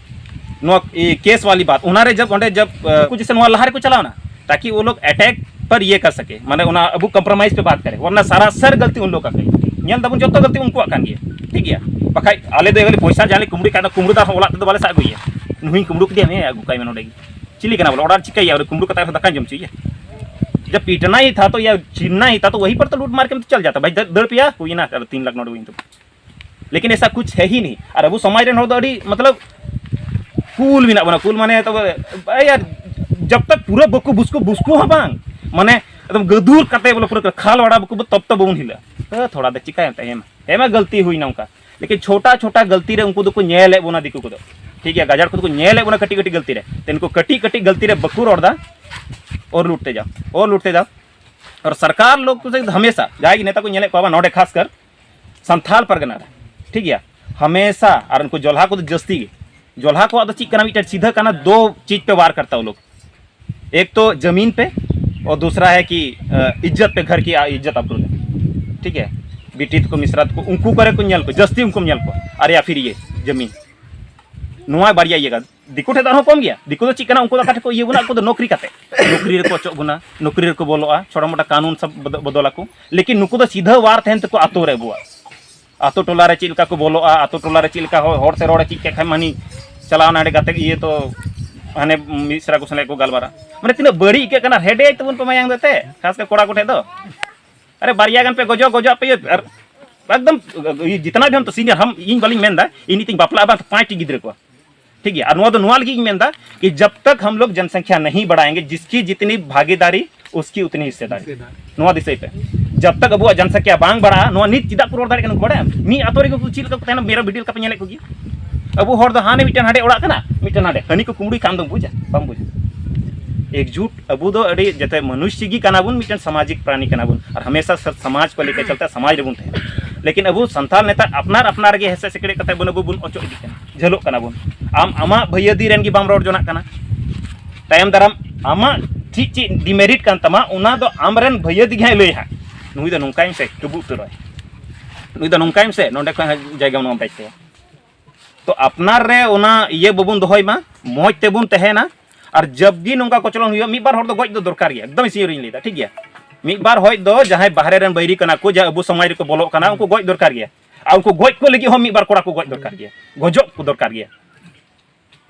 ᱱᱚᱣᱟ ᱠᱮᱥ ᱣᱟᱞᱤ ᱵᱟᱛ, ᱚᱱᱟ ᱨᱮ ᱡᱟᱵ ᱚᱸᱰᱮ ᱡᱟᱵ ᱠᱩ ᱡᱮᱥᱮ ᱱᱚᱣᱟ ᱞᱟᱦᱟ ᱨᱮᱠᱚ ᱪᱟᱞᱟᱣ ᱮᱱᱟ, ᱛᱟᱠᱤ ᱣᱚ ᱞᱳᱜ ᱮᱴᱮᱠ ᱯᱟᱨ ᱤᱭᱮ ᱠᱟᱨ ᱥᱟᱠᱮ, ᱢᱟᱱᱮ ᱚᱱᱟ ᱟᱵᱚ ᱠᱚᱢᱯᱨᱚᱢᱟᱭᱤᱡ ᱯᱮ ᱵᱟᱛ ᱠᱟᱨᱮ, ᱣᱟᱨᱱᱟ ᱥᱟᱨᱟ ᱥᱟᱨ ᱜᱟᱞᱛᱤ ᱩᱱ ᱞᱳᱜ ᱠᱟ ᱠᱟᱭ᱾ ᱧᱮᱞ ᱫᱟᱵᱚᱱ ᱡᱚᱛᱚ ᱜᱟᱞᱛᱤ ᱩᱱᱠᱩᱣᱟᱜ ᱠᱟᱱ ᱜᱮᱭᱟ, ᱴᱷᱤᱠ ᱜᱮᱭᱟ᱾ ᱵᱟᱠᱷᱟᱡ ᱟᱞᱮ ᱫᱚ ᱮᱠᱷᱟᱱ ᱯᱚᱭᱥᱟ ᱡᱟᱦᱟᱸ ᱞᱮ ᱠᱩᱢᱵᱽᱲᱩ ᱠᱷᱟᱡ ᱫᱚ ᱠᱩᱢᱵᱽᱲᱩ ᱫᱚ ᱟᱨᱦᱚᱸ ᱚᱲᱟᱜ ᱛᱮᱫᱚ ᱵᱟᱞᱮ ᱥᱟᱵ ᱟᱹᱜᱩᱭᱟ᱾ ᱱᱩᱭ ᱠᱩᱢᱵᱽᱲᱩ ᱠᱮᱫᱮᱭᱟ, ᱦᱮᱸ ᱟᱹᱜᱩ ᱠᱟᱭ ᱢᱮ ᱱᱚᱰᱮ ᱜᱮ᱾ ᱪᱤᱞᱤ ᱠᱟᱱᱟ ᱵᱚᱞᱮ, ᱚᱰᱟᱨ ᱪᱤᱠᱟᱹᱭᱟ? ᱠᱩᱢᱵᱽᱲᱩ ᱠᱟᱛᱮ ᱟᱨᱦᱚᱸ ᱫᱟᱠᱟᱧ ᱡᱚᱢ ᱦᱚᱪᱚᱭᱮᱭᱟ? जब पीटना ही था तो या छीनना ही था तो वहीं पर तो लूट मार के चल जाता भाई, द- दौड़ पिया हुई ना, चलो तीन लाख नोट हुई तो। लेकिन ऐसा कुछ है ही नहीं। और अब उस समाज रे तो अड़ी मतलब कूल भी ना बना, कूल माने तो ए यार, जब तक पूरा बकु बुसकु बुसकु हाँ बांग माने एकदम गदूर कते बोले पूरा खाल वाड़ा बकु तब तो बबुन हिला। तो थोड़ा दे चिकाय ᱛᱟᱭᱮᱢ ᱮᱢᱟ ᱜᱟᱞᱛᱤ ᱦᱩᱭᱱᱟ ᱚᱱᱠᱟ᱾ ᱞᱮᱠᱤᱱ ᱪᱷᱳᱴᱟ ᱪᱷᱳᱴᱟ ᱜᱟᱞᱛᱤ ᱨᱮ ᱩᱱᱠᱩ ᱫᱚᱠᱚ ᱧᱮᱞᱮᱫ ᱵᱚᱱᱟ, ᱫᱤᱠᱩ ᱠᱚᱫᱚ, ᱴᱷᱤᱠ ᱜᱮᱭᱟ, ᱜᱟᱡᱟᱲ ᱠᱚᱫᱚ ᱠᱚ ᱧᱮᱞᱮᱫ ᱵᱚᱱᱟ ᱠᱟᱹᱴᱤᱡ ᱠᱟᱹᱴᱤᱡ ᱜᱟᱞᱛᱤ ᱨᱮ᱾ ᱛᱮ ᱱᱩᱠᱩ ᱠᱟᱹᱴᱤᱡ ᱠᱟᱹᱴᱤᱡ ᱜᱟᱞᱛᱤ ᱨᱮ ᱵᱟᱠᱚ ᱨᱚᱲ ᱮᱫᱟ, ᱚᱨ ᱞᱩᱴ ᱛᱮ ᱡᱟᱣ, ᱚᱨ ᱞᱩᱴ ᱛᱮ ᱡᱟᱣ᱾ ᱟᱨ ᱥᱚᱨᱠᱟᱨ ᱞᱳᱜ ᱠᱚ ᱥᱮ ᱦᱟᱢᱮᱥᱟ ᱡᱟᱦᱟᱸᱭ ᱜᱮ ᱱᱮᱛᱟ ᱠᱚ ᱧᱮᱞᱮᱫ ᱠᱚᱣᱟ ᱵᱟᱝ, ᱱᱚᱰᱮ ᱠᱷᱟᱥ ᱠᱟᱨ ᱥᱟᱱᱛᱷᱟᱞ ᱯᱟᱨᱜᱟᱱᱟ ᱨᱮ, ᱴᱷᱤᱠ ᱜᱮᱭᱟ, ᱦᱟᱢᱮᱥᱟ, ᱟᱨ ᱩᱱᱠᱩ ᱡᱚᱞᱦᱟ ᱠᱚᱫᱚ ᱡᱟᱹᱥᱛᱤ ᱜᱮ, ᱡᱚᱞᱦᱟ ᱠᱚᱣᱟᱜ ᱫᱚ ᱪᱮᱫ ᱠᱟᱱᱟ, ᱢᱤᱫᱴᱮᱱ ᱥᱤᱫᱷᱟᱹ ᱠᱟᱱᱟ, ᱫᱚ ᱪᱤᱡᱽ ᱯᱮ ᱣᱟᱨ ᱠᱟᱨᱛᱟ ᱣᱚ ᱞᱳᱜ, ᱮᱠ ᱛᱚ ᱡᱟᱢᱤᱱ ᱯᱮ, ᱟᱨ ᱫᱩᱥᱨᱟ ᱦᱮ ᱠᱤ ᱤᱡᱽᱡᱚᱛ ᱯᱮ, ᱜᱷᱟᱨ ᱠᱤ ᱤᱡᱽᱡᱚᱛ ᱟᱵᱨᱩ ᱯᱮ, ᱴᱷᱤᱠ ᱦᱮ, ᱵᱤᱴᱤ ᱛᱟᱠᱚ ᱢᱤᱥᱨᱟ ᱛᱟᱠᱚ ᱩᱱᱠᱩ ᱠᱚᱨᱮ ᱠᱚ ᱧᱮᱞ ᱠᱚ, ᱡᱟᱹᱥᱛᱤ ᱩᱱᱠᱩᱢ ᱧᱮᱞ ᱠᱚᱣᱟ᱾ ᱟᱨ ᱭᱟ ᱯᱷᱤᱨ ᱤᱭᱟᱹ ᱡᱟᱢᱤᱱ, ᱱᱚᱣᱟ ᱵᱟᱨᱭᱟ ᱤᱭᱟᱹ ᱠᱟᱱ, ᱫᱤᱠᱩ ᱴᱷᱮᱱ ᱫᱚ ᱟᱨᱦᱚᱸ ᱠᱚᱢ ᱜᱮᱭᱟ᱾ ᱫᱤᱠᱩ ᱫᱚ ᱪᱮᱫ ᱠᱟᱱᱟ, ᱩᱱᱠᱩ ᱫᱚ ᱚᱠᱟ ᱴᱷᱮᱱ ᱠᱚ ᱤᱭᱟᱹ ᱵᱚᱱᱟ, ᱩᱱᱠᱩ ᱫᱚ ᱱᱚᱠᱨᱤ ᱠᱟᱛᱮ, ᱱᱚᱠᱨᱤ ᱨᱮᱠᱚ ᱚᱪᱚᱜ ᱵᱚᱱᱟ, ᱱᱚᱠᱨᱤ ᱨᱮᱠᱚ ᱵᱚᱞᱚᱜᱼᱟ, ᱪᱷᱳᱴᱟ ᱢᱳᱴᱟ ᱠᱟᱹᱱᱩᱱ ᱥᱟᱵ ᱵᱚᱫᱚ- ᱵᱚᱫᱚᱞᱟᱠᱚ᱾ ᱞᱮᱠᱤᱱ ᱱᱩᱠᱩ ᱫᱚ ᱥᱤᱫᱷᱟᱹ ᱣᱟᱨ ᱛᱟᱦᱮᱱ ᱛᱟᱠᱚ ᱟᱛᱳ ᱨᱮ, ᱟᱵᱚᱣᱟᱜ ᱟᱛᱳ ᱴᱚᱞᱟ ᱨᱮ ᱪᱮᱫ ᱞᱮᱠᱟ ᱠᱚ ᱵᱚᱞᱚᱜᱼᱟ, ᱟᱛᱳ ᱴᱚᱞᱟ ᱨᱮ ᱪᱮᱫ ᱞᱮᱠᱟ ᱦᱚᱲ, ᱦᱚᱲ ᱛᱮ ᱨᱚᱲ ᱮ ᱪᱮᱫ ᱠᱮᱫ ᱠᱷᱟᱱ ᱢᱟᱱᱤ ᱪᱟᱞᱟᱣ ᱱᱟᱰᱮ ᱜᱟᱛᱮ ᱤᱭᱟᱹ ᱛᱚ ᱦᱟᱱᱮ ᱢᱤᱥᱨᱟ ᱠᱚ ᱥᱟᱞᱟᱜ ᱠᱚ ᱜᱟᱞᱢᱟᱨᱟ᱾ ᱢᱟᱱᱮ ᱛᱤᱱᱟᱹᱜ ᱵᱟᱹᱲᱤᱡ ᱟᱹᱭᱠᱟᱹᱜ ᱠᱟᱱᱟ, ᱦᱮᱰᱮᱡ ᱛᱟᱵᱚᱱ ᱯᱮ ᱢᱟᱭᱟᱝ ᱫᱚ ᱮᱱᱛᱮ, ᱠᱷᱟᱥ ᱠᱟᱨ ᱠᱚᱲᱟ ᱠᱚᱴᱷᱮᱱ ᱫᱚ᱾ ᱟᱨᱮ ᱵᱟᱨᱭᱟ ᱜᱟᱱ ᱯᱮ ᱜᱚᱡᱚᱜ, ᱜᱚᱡᱚᱜ ᱯᱮ ᱤᱭᱟᱹ, ᱟᱨ ᱮᱠᱫᱚᱢ ᱡᱤᱛᱱᱟ ᱵᱷᱤ ᱦᱟᱢ ᱛᱚ ᱥᱤᱱᱤᱭᱟᱨ ᱦᱟᱢ, ᱤᱧ ᱵᱟᱹᱞᱤᱧ ᱢᱮᱱᱫᱟ ᱤᱧ ᱱᱤᱛᱤᱧ ᱵᱟᱯᱞᱟᱜᱼᱟ ᱵᱟᱝ ᱛᱚ ᱯᱟᱸᱪᱴᱤ ᱜᱤᱫᱽᱨᱟᱹ ᱠᱚᱣᱟ, ᱴᱷᱤᱠ ᱜᱮᱭᱟ᱾ ᱟᱨ ᱱᱚᱣᱟ ᱫᱚ ᱱᱚᱣᱟ ᱞᱟᱹᱜᱤᱫ ᱤᱧ ᱢᱮᱱᱫᱟ ᱠᱤ ᱡᱟᱵ ᱛᱟᱠ ᱦᱟᱢ ᱞᱳᱜ ᱡᱚᱱᱥᱚᱝᱠᱷᱭᱟ ᱱᱟᱦᱤ ᱵᱟᱲᱟᱭᱮᱸᱜᱮ, ᱡᱤᱥᱠᱤ ᱡᱤᱛᱱᱤ ᱵᱷᱟᱜᱤᱫᱟᱨᱤ ᱩᱥᱠᱤ ᱩᱛᱱᱤ ᱦᱤᱥᱥᱮᱫᱟᱨᱤ᱾ ᱱᱚᱣᱟ ᱫᱤᱥᱟᱹᱭ ᱯᱮ, ᱡᱟᱵ ᱛᱟᱠ ᱟᱵᱚᱣᱟᱜ ᱡᱚᱱᱥᱚᱝᱠᱷᱭᱟ ᱵᱟᱝ ᱵᱟᱲᱟᱜᱼᱟ, ᱱᱚᱣᱟ ᱱᱤᱛ ᱪᱮᱫᱟᱜ ᱠᱚ ᱨᱚᱲ ᱫᱟᱲᱮᱭᱟᱜ ᱠᱟᱱᱟ ᱩᱱᱠᱩ ᱵᱟᱲᱟᱭᱟᱢ? ᱢᱤᱫ ᱟᱛᱳ ᱨᱮᱜᱮ ᱩᱱᱠᱩ ᱪᱮᱫ ᱞᱮᱠᱟ ᱠᱚ ᱛᱟᱦᱮᱱᱟ, ᱢᱮᱨᱚᱢ ᱵᱷᱤᱰᱤ ᱞᱮᱠᱟ ᱯᱮ ᱧᱮᱞᱮᱫ ᱠᱚᱜᱮᱭᱟ᱾ ᱟᱵᱚ ᱦᱚᱲ ᱫᱚ ᱦᱟᱱᱮ ᱢᱤᱫᱴᱮᱱ ᱦᱟᱸᱰᱮ ᱚᱲᱟᱜ ᱠᱟᱱᱟ, ᱢᱤᱫᱴᱮᱱ ᱦᱟᱸᱰᱮ, ᱦᱟᱹᱱᱤ ᱠᱚ ᱠᱩᱢᱲᱩᱭ ᱠᱷᱟᱱ ᱫᱚᱢ ᱵᱩᱡᱟ, ᱵᱟᱢ ᱵᱩᱡᱟ? ᱮᱠᱡᱩᱴ ᱟᱵᱚ ᱫᱚ ᱟᱹᱰᱤ ᱡᱟᱛᱮ ᱢᱟᱱᱩᱥ ᱜᱮ ᱠᱟᱱᱟ ᱵᱚᱱ, ᱢᱤᱫᱴᱮᱱ ᱥᱟᱢᱟᱡᱤᱠ ᱯᱨᱟᱱᱤ ᱠᱟᱱᱟ ᱵᱚᱱ, ᱟᱨ ᱦᱟᱢᱮᱥᱟ ᱥᱟ- ᱥᱟᱢᱟᱡᱽ ᱠᱚ ᱞᱮᱠᱟ ᱪᱟᱞᱛᱮ ᱥᱟᱢᱟᱡᱽ ᱨᱮᱵᱚᱱ ᱛᱟᱦᱮᱱᱟ᱾ ᱞᱮᱠᱤᱱ ᱟᱵᱚ ᱥᱟᱱᱛᱟᱲ ᱱᱮᱛᱟᱨ ᱟᱯᱱᱟᱨ ᱟᱯᱱᱟᱨ ᱨᱮᱜᱮ ᱦᱮᱸᱥᱮ ᱥᱮᱠᱲᱮᱡ ᱠᱟᱛᱮ ᱵᱚᱱ ᱟᱵᱚ ᱵᱚᱱ ᱚᱪᱚᱜ ᱤᱫᱤᱜ ᱠᱟᱱᱟ, ᱡᱷᱟᱹᱞᱚᱜ ᱠᱟᱱᱟ ᱵᱚᱱ᱾ ᱟᱢ ᱟᱢᱟᱜ ᱵᱷᱟᱹᱭᱟᱹᱫᱤ ᱨᱮᱱ ᱜᱮ ᱵᱟᱢ ᱨᱚᱲ ᱡᱚᱱᱟᱜ ᱠᱟᱱᱟ, ᱛᱟᱭᱚᱢ ᱫᱟᱨᱟᱢ ᱟᱢᱟᱜ ᱪᱮᱫ ᱪᱮᱫ ᱰᱤᱢᱮᱨᱤᱴ ᱠᱟᱱ ᱛᱟᱢᱟ, ᱚᱱᱟ ᱫᱚ ᱟᱢᱨᱮᱱ ᱵᱷᱟᱹᱭᱟᱹᱫᱤ ᱜᱮ ᱦᱟᱸᱜ ᱞᱟᱹᱭᱟ ᱦᱟᱸᱜ, ᱱᱩᱭ ᱫᱚ ᱱᱚᱝᱠᱟᱭ ᱢᱮᱥᱮ, ᱠᱟᱹᱵᱩ ᱩᱛᱟᱹᱨᱚᱜᱼᱟᱭ, ᱱᱩᱭ ᱫᱚ ᱱᱚᱝᱠᱟᱭ ᱢᱮᱥᱮ, ᱱᱚᱸᱰᱮ ᱠᱷᱚᱱ ᱡᱟᱭᱜᱟ ᱢᱟᱱᱟᱣ ᱵᱟᱭ ᱛᱟᱭᱟ᱾ ᱛᱚ ᱟᱯᱱᱟᱨ ᱨᱮ ᱚᱱᱟ ᱤᱭᱟᱹ ᱵᱟᱵᱚᱱ ᱫᱚᱦᱚᱭ ᱢᱟ, ᱢᱚᱡᱽ ᱛᱮᱵᱚᱱ ᱛᱟᱦᱮᱱᱟ᱾ ᱟᱨ ᱡᱟᱵ ᱜᱮ ᱱᱚᱝᱠᱟ ᱠᱚᱪᱞᱚᱱ ᱦᱩᱭᱩᱜᱼᱟ, ᱢᱤᱫ ᱵᱟᱨ ᱦᱚᱲ ᱫᱚ ᱜᱚᱡ ᱫᱚ ᱫᱚᱨᱠᱟᱨ ᱜᱮᱭᱟ, ᱮᱠᱫᱚᱢ ᱥᱤᱭᱳᱨ ᱤᱧ ᱞᱟᱹᱭᱫᱟ, ᱴᱷᱤᱠ ᱜᱮᱭᱟ? ᱢᱤᱫ ᱵᱟᱨ ᱦᱚᱲ ᱫᱚ ᱡᱟᱦᱟᱸᱭ ᱵᱟᱦᱨᱮ ᱨᱮᱱ ᱵᱟᱹᱭᱨᱤ ᱠᱟᱱᱟ ᱠᱚ, ᱡᱟ ᱟᱵᱚ ᱥᱚᱢᱟᱡᱽ ᱨᱮᱠᱚ ᱵᱚᱞᱚᱜ ᱠᱟᱱᱟ, ᱩᱱᱠᱩ ᱜᱚᱡ ᱫᱚᱨᱠᱟᱨ ᱜᱮᱭᱟ᱾ ᱟᱨ ᱩᱱᱠᱩ ᱜᱚᱡ ᱠᱚ ᱞᱟᱹᱜᱤᱫ ᱦᱚᱸ ᱢᱤᱫ ᱵᱟᱨ ᱠᱚᱲᱟ ᱠᱚ ᱜᱚᱡ ᱫᱚᱨᱠᱟᱨ ᱜᱮᱭᱟ, ᱜᱚᱡᱚᱜ ᱠᱚ ᱫᱚᱨᱠᱟᱨ ᱜᱮᱭᱟ᱾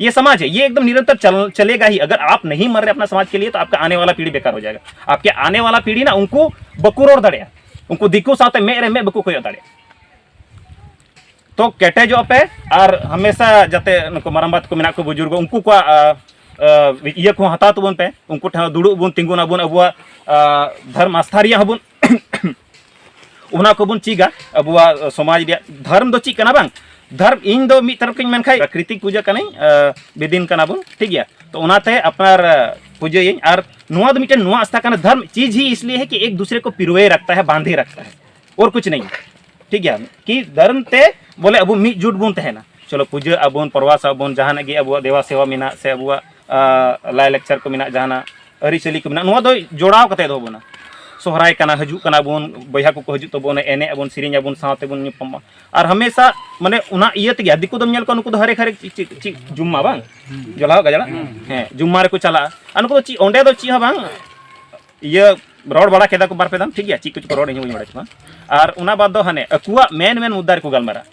ये समाज है, ये एकदम निरंतर चल, चलेगा ही। अगर आप नहीं मर रहे अपना समाज के लिए, तो आपका आने वाला पीढ़ी बेकार हो जाएगा। आपके आने वाला पीढ़ी ना, ᱩᱱᱠᱩ ᱵᱟᱠᱚ ᱨᱚᱲ ᱫᱟᱲᱮᱭᱟᱜᱼᱟ, ᱩᱱᱠᱩ ᱫᱤᱠᱩ ᱥᱟᱶᱛᱮ ᱢᱮᱫ ᱨᱮ ᱢᱮᱫ ᱵᱟᱠᱚ ᱠᱚᱭᱚᱜ ᱫᱟᱲᱮᱭᱟᱜᱼᱟ᱾ ᱛᱚ ᱠᱮᱴᱮᱡᱚᱜ ᱯᱮ, ᱟᱨ ᱦᱟᱢᱮᱥᱟ ᱡᱟᱛᱮ ᱱᱩᱠᱩ ᱢᱟᱨᱟᱝᱵᱟ ᱛᱟᱠᱚ ᱢᱮᱱᱟᱜ ᱠᱚ, ᱵᱩᱡᱩᱨᱜᱚ, ᱩᱱᱠᱩ ᱠᱚᱣᱟᱜ ᱟ, ᱟ, ᱤᱭᱟᱹ ᱠᱚᱦᱚᱸ ᱦᱟᱛᱟᱣ ᱛᱟᱵᱚᱱ ᱯᱮ, ᱩᱱᱠᱩ ᱴᱷᱮᱱ ᱫᱩᱲᱩᱵ ᱵᱚᱱ, ᱛᱤᱸᱜᱩᱱ ᱟᱵᱚᱱ, ᱟᱵᱚᱣᱟᱜ ᱟ, ᱫᱷᱚᱨᱢ ᱟᱥᱛᱷᱟ ᱨᱮᱭᱟᱜ ᱦᱚᱸᱵᱚᱱ ᱚᱱᱟ ᱠᱚᱵᱚᱱ ᱪᱮᱫᱟ᱾ ᱟᱵᱚᱣᱟᱜ ᱥᱚᱢᱟᱡᱽ ᱨᱮᱭᱟᱜ ᱫᱷᱚᱨᱢ ᱫᱚ ᱪᱮᱫ ᱠᱟᱱᱟ ᱵᱟᱝ? ᱫᱷᱚᱨᱢ, ᱤᱧ ᱫᱚ ᱢᱤᱫ ᱛᱚᱨᱚᱯ ᱠᱷᱚᱱ ᱢᱮᱱᱠᱷᱟᱱ ᱯᱨᱟᱠᱨᱤᱛᱤᱠ ᱯᱩᱡᱟᱹ ᱠᱟᱹᱱᱟᱹᱧ, ᱟ, ᱵᱮᱫᱤᱱ ᱠᱟᱱᱟ ᱵᱚᱱ, ᱴᱷᱤᱠ ᱜᱮᱭᱟ? ᱛᱚ ᱚᱱᱟᱛᱮ ᱟᱯᱱᱟᱨ, ᱟ, ᱯᱩᱡᱟᱹᱭᱟᱹᱧ᱾ ᱟᱨ ᱱᱚᱣᱟ ᱫᱚ ᱢᱤᱫᱴᱮᱱ ᱱᱚᱣᱟ ᱟᱥᱛᱷᱟ ᱠᱟᱱᱟ, ᱫᱷᱚᱨᱢ ᱪᱤᱡᱽ ᱦᱤ ᱤᱥᱞᱤᱭᱮ ᱦᱮ ᱠᱤ ᱮᱠ ᱫᱩᱥᱨᱮ ᱠᱚ ᱯᱤᱨᱳᱭᱮ ᱨᱟᱠᱷᱛᱟ ᱦᱮ, ᱵᱟᱸᱫᱷᱮ ᱨᱟᱠᱷᱛᱟ ᱦᱮ, ᱚᱨ ᱠᱩᱪ ᱱᱟᱦᱤ, ᱴᱷᱤᱠ ᱜᱮᱭᱟ? ᱠᱤ ᱫᱷᱚᱨᱢ ᱛᱮ ᱵᱚᱞᱮ ᱟᱵᱚ ᱢᱤᱫ ᱡᱩᱴ ᱵᱚᱱ ᱛᱟᱦᱮᱱᱟ᱾ ᱪᱚᱞᱚ ᱯᱩᱡᱟᱹ ᱟᱵᱚᱱ, ᱯᱨᱚᱵᱷᱟᱥ ᱟᱵᱚᱱ, ᱡᱟᱦᱟᱱᱟᱜ ᱜᱮ ᱟᱵᱚᱣᱟᱜ ᱫᱮᱵᱟ ᱥᱮᱵᱟ ᱢᱮᱱᱟᱜ ᱥᱮ ᱟᱵᱚᱣᱟᱜ, ᱟ, ᱞᱟᱭᱼᱞᱟᱠᱪᱟᱨ ᱠᱚ ᱢᱮᱱᱟᱜ, ᱡᱟᱦᱟᱱᱟᱜ ᱟᱹᱨᱤᱪᱟᱹᱞᱤ ᱠᱚ ᱢᱮᱱᱟᱜ, ᱱᱚᱣᱟ ᱫᱚ ᱡᱚᱲᱟᱣ ᱠᱟᱛᱮ ᱫᱚᱦᱚ ᱵᱚᱱᱟ᱾ ᱥᱚᱦᱨᱟᱭ ᱠᱟᱱᱟ, ᱦᱤᱡᱩᱜ ᱠᱟᱱᱟ ᱵᱚᱱ, ᱵᱚᱭᱦᱟ ᱠᱚᱠᱚ ᱦᱤᱡᱩᱜ ᱛᱟᱵᱚᱱᱟ, ᱮᱱᱮᱡ ᱟᱵᱚᱱ, ᱥᱮᱨᱮᱧ ᱟᱵᱚᱱ, ᱥᱟᱶ ᱛᱮᱵᱚᱱ ᱧᱟᱯᱟᱢᱟ᱾ ᱟᱨ ᱦᱟᱢᱮᱥᱟ ᱢᱟᱱᱮ ᱚᱱᱟ ᱤᱭᱟᱹ ᱛᱮᱜᱮ, ᱟᱨ ᱫᱤᱠᱩ ᱫᱚᱢ ᱧᱮᱞ ᱠᱚᱣᱟ, ᱱᱩᱠᱩ ᱫᱚ ᱦᱟᱨᱮᱠ ᱦᱟᱨᱮᱠ ᱪᱮᱫ, ᱪᱮᱫ, ᱪᱮᱫ ᱡᱩᱢᱢᱟ ᱵᱟᱝ? ᱡᱚᱞᱦᱟᱣ ᱜᱟᱡᱟᱲᱟ? ᱦᱮᱸ, ᱡᱩᱢᱢᱟ ᱨᱮᱠᱚ ᱪᱟᱞᱟᱜᱼᱟ᱾ ᱟᱨ ᱱᱩᱠᱩ ᱫᱚ ᱪᱮᱫ, ᱚᱸᱰᱮ ᱫᱚ ᱪᱮᱫ ᱦᱚᱸ ᱵᱟᱝ, ᱤᱭᱟᱹ, ᱨᱚᱲ ᱵᱟᱲᱟ ᱠᱮᱫᱟ ᱠᱚ ᱵᱟᱨ ᱯᱮ ᱫᱟᱢ, ᱴᱷᱤᱠ ᱜᱮᱭᱟ, ᱪᱮᱫ ᱠᱚᱪᱚ ᱠᱚ ᱨᱚᱲ, ᱤᱧ ᱦᱚᱸ ᱵᱟᱹᱧ ᱵᱟᱲᱟᱭ ᱛᱟᱠᱚᱣᱟ᱾ ᱟᱨ ᱚᱱᱟ ᱵᱟᱫᱽ ᱫᱚ ᱦᱟᱱᱮ ᱟᱠᱚᱣᱟᱜ ᱢᱮᱱ ᱢᱮᱱ ᱢᱩᱫᱽᱫᱟ ᱨᱮᱠᱚ ᱜᱟᱞᱢᱟᱨᱟᱜᱼᱟ᱾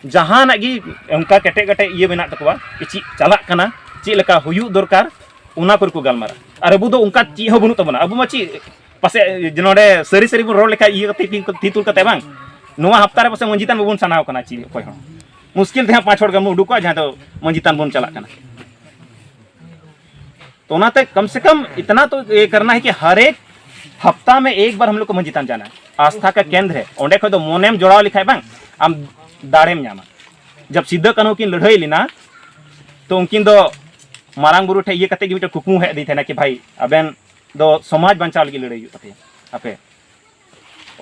ᱡᱟᱦᱟᱱᱟᱜ ᱜᱮ ᱚᱱᱠᱟ ᱠᱮᱴᱮᱡ ᱠᱮᱴᱮᱡ ᱤᱭᱟᱹ ᱢᱮᱱᱟᱜ ᱛᱟᱠᱚᱣᱟ, ᱪᱮᱫ ᱪᱟᱞᱟᱜ ᱠᱟᱱᱟ, ᱪᱮᱫ ᱞᱮᱠᱟ ᱦᱩᱭᱩᱜ ᱫᱚᱨᱠᱟᱨ, ᱚᱱᱟ ᱠᱚᱨᱮ ᱠᱚ ᱜᱟᱞᱢᱟᱨᱟᱜᱼᱟ᱾ ᱟᱨ ᱟᱵᱚ ᱫᱚ ᱚᱱᱠᱟ ᱪᱮᱫ ᱦᱚᱸ ᱵᱟᱹᱱᱩᱜ ᱛᱟᱵᱚᱱᱟ᱾ ᱟᱵᱚ ᱢᱟ ᱪᱮᱫ ᱯᱟᱥᱮᱡ ᱡᱮ ᱱᱚᱰᱮ ᱥᱟᱹᱨᱤ ᱥᱟᱹᱨᱤ ᱵᱚᱱ ᱨᱚᱲ ᱞᱮᱠᱷᱟᱡ ᱤᱭᱟᱹ ᱠᱟᱛᱮ ᱛᱤ ᱛᱤ ᱛᱩᱞ ᱠᱟᱛᱮ ᱵᱟᱝ, ᱱᱚᱣᱟ ᱦᱟᱯᱛᱟ ᱨᱮ ᱯᱟᱥᱮᱡ ᱢᱟᱹᱡᱷᱤ ᱛᱷᱟᱱ ᱵᱟᱵᱚᱱ ᱥᱟᱱᱟᱣ ᱠᱟᱱᱟ ᱪᱮᱫ ᱚᱠᱚᱭ ᱦᱚᱸ᱾ ᱢᱩᱥᱠᱤᱞ ᱛᱮ ᱦᱟᱸᱜ ᱯᱟᱸᱪ ᱦᱚᱲ ᱜᱟᱱ ᱵᱚᱱ ᱩᱰᱩᱠᱚᱜᱼᱟ ᱡᱟᱦᱟᱸ ᱫᱚ ᱢᱟᱹᱡᱷᱤ ᱛᱷᱟᱱ ᱵᱚᱱ ᱪᱟᱞᱟᱜ ᱠᱟᱱᱟ᱾ तो उनाते कम से कम इतना तो ये करना है कि हर एक हफ्ता में एक बार हम लोग को मंजी थान जाना है। आस्था का केंद्र है, ᱚᱸᱰᱮ ᱠᱷᱚᱡ ᱫᱚ ᱢᱚᱱᱮᱢ ᱡᱚᱲᱟᱣ ᱞᱮᱠᱷᱟᱡ ᱵᱟᱝ, ᱟᱢ ᱫᱟᱲᱮᱢ ᱧᱟᱢᱟ᱾ ᱡᱟᱵ ᱥᱤᱫᱟᱹ ᱠᱟᱹᱱᱦᱩ ᱠᱤᱱ ᱞᱟᱹᱲᱦᱟᱹᱭ ᱞᱮᱱᱟ, ᱛᱚ ᱩᱱᱠᱤᱱ ᱫᱚ ᱢᱟᱨᱟᱝ ᱵᱩᱨᱩ ᱴᱷᱮᱱ ᱤᱭᱟᱹ ᱠᱟᱛᱮ ᱜᱮ ᱢᱤᱫᱴᱮᱱ ᱠᱩᱠᱢᱩ ᱦᱮᱡ ᱟᱹᱫᱤᱧ ᱛᱟᱦᱮᱱᱟ ᱠᱤ ᱵᱷᱟᱭ, ᱟᱵᱮᱱ ᱫᱚ ᱥᱚᱢᱟᱡᱽ ᱵᱟᱧᱪᱟᱣ ᱞᱟᱹᱜᱤᱫ ᱞᱟᱹᱲᱦᱟᱹᱭ ᱦᱩᱭᱩᱜ ᱛᱟᱯᱮᱭᱟ ᱟᱯᱮ᱾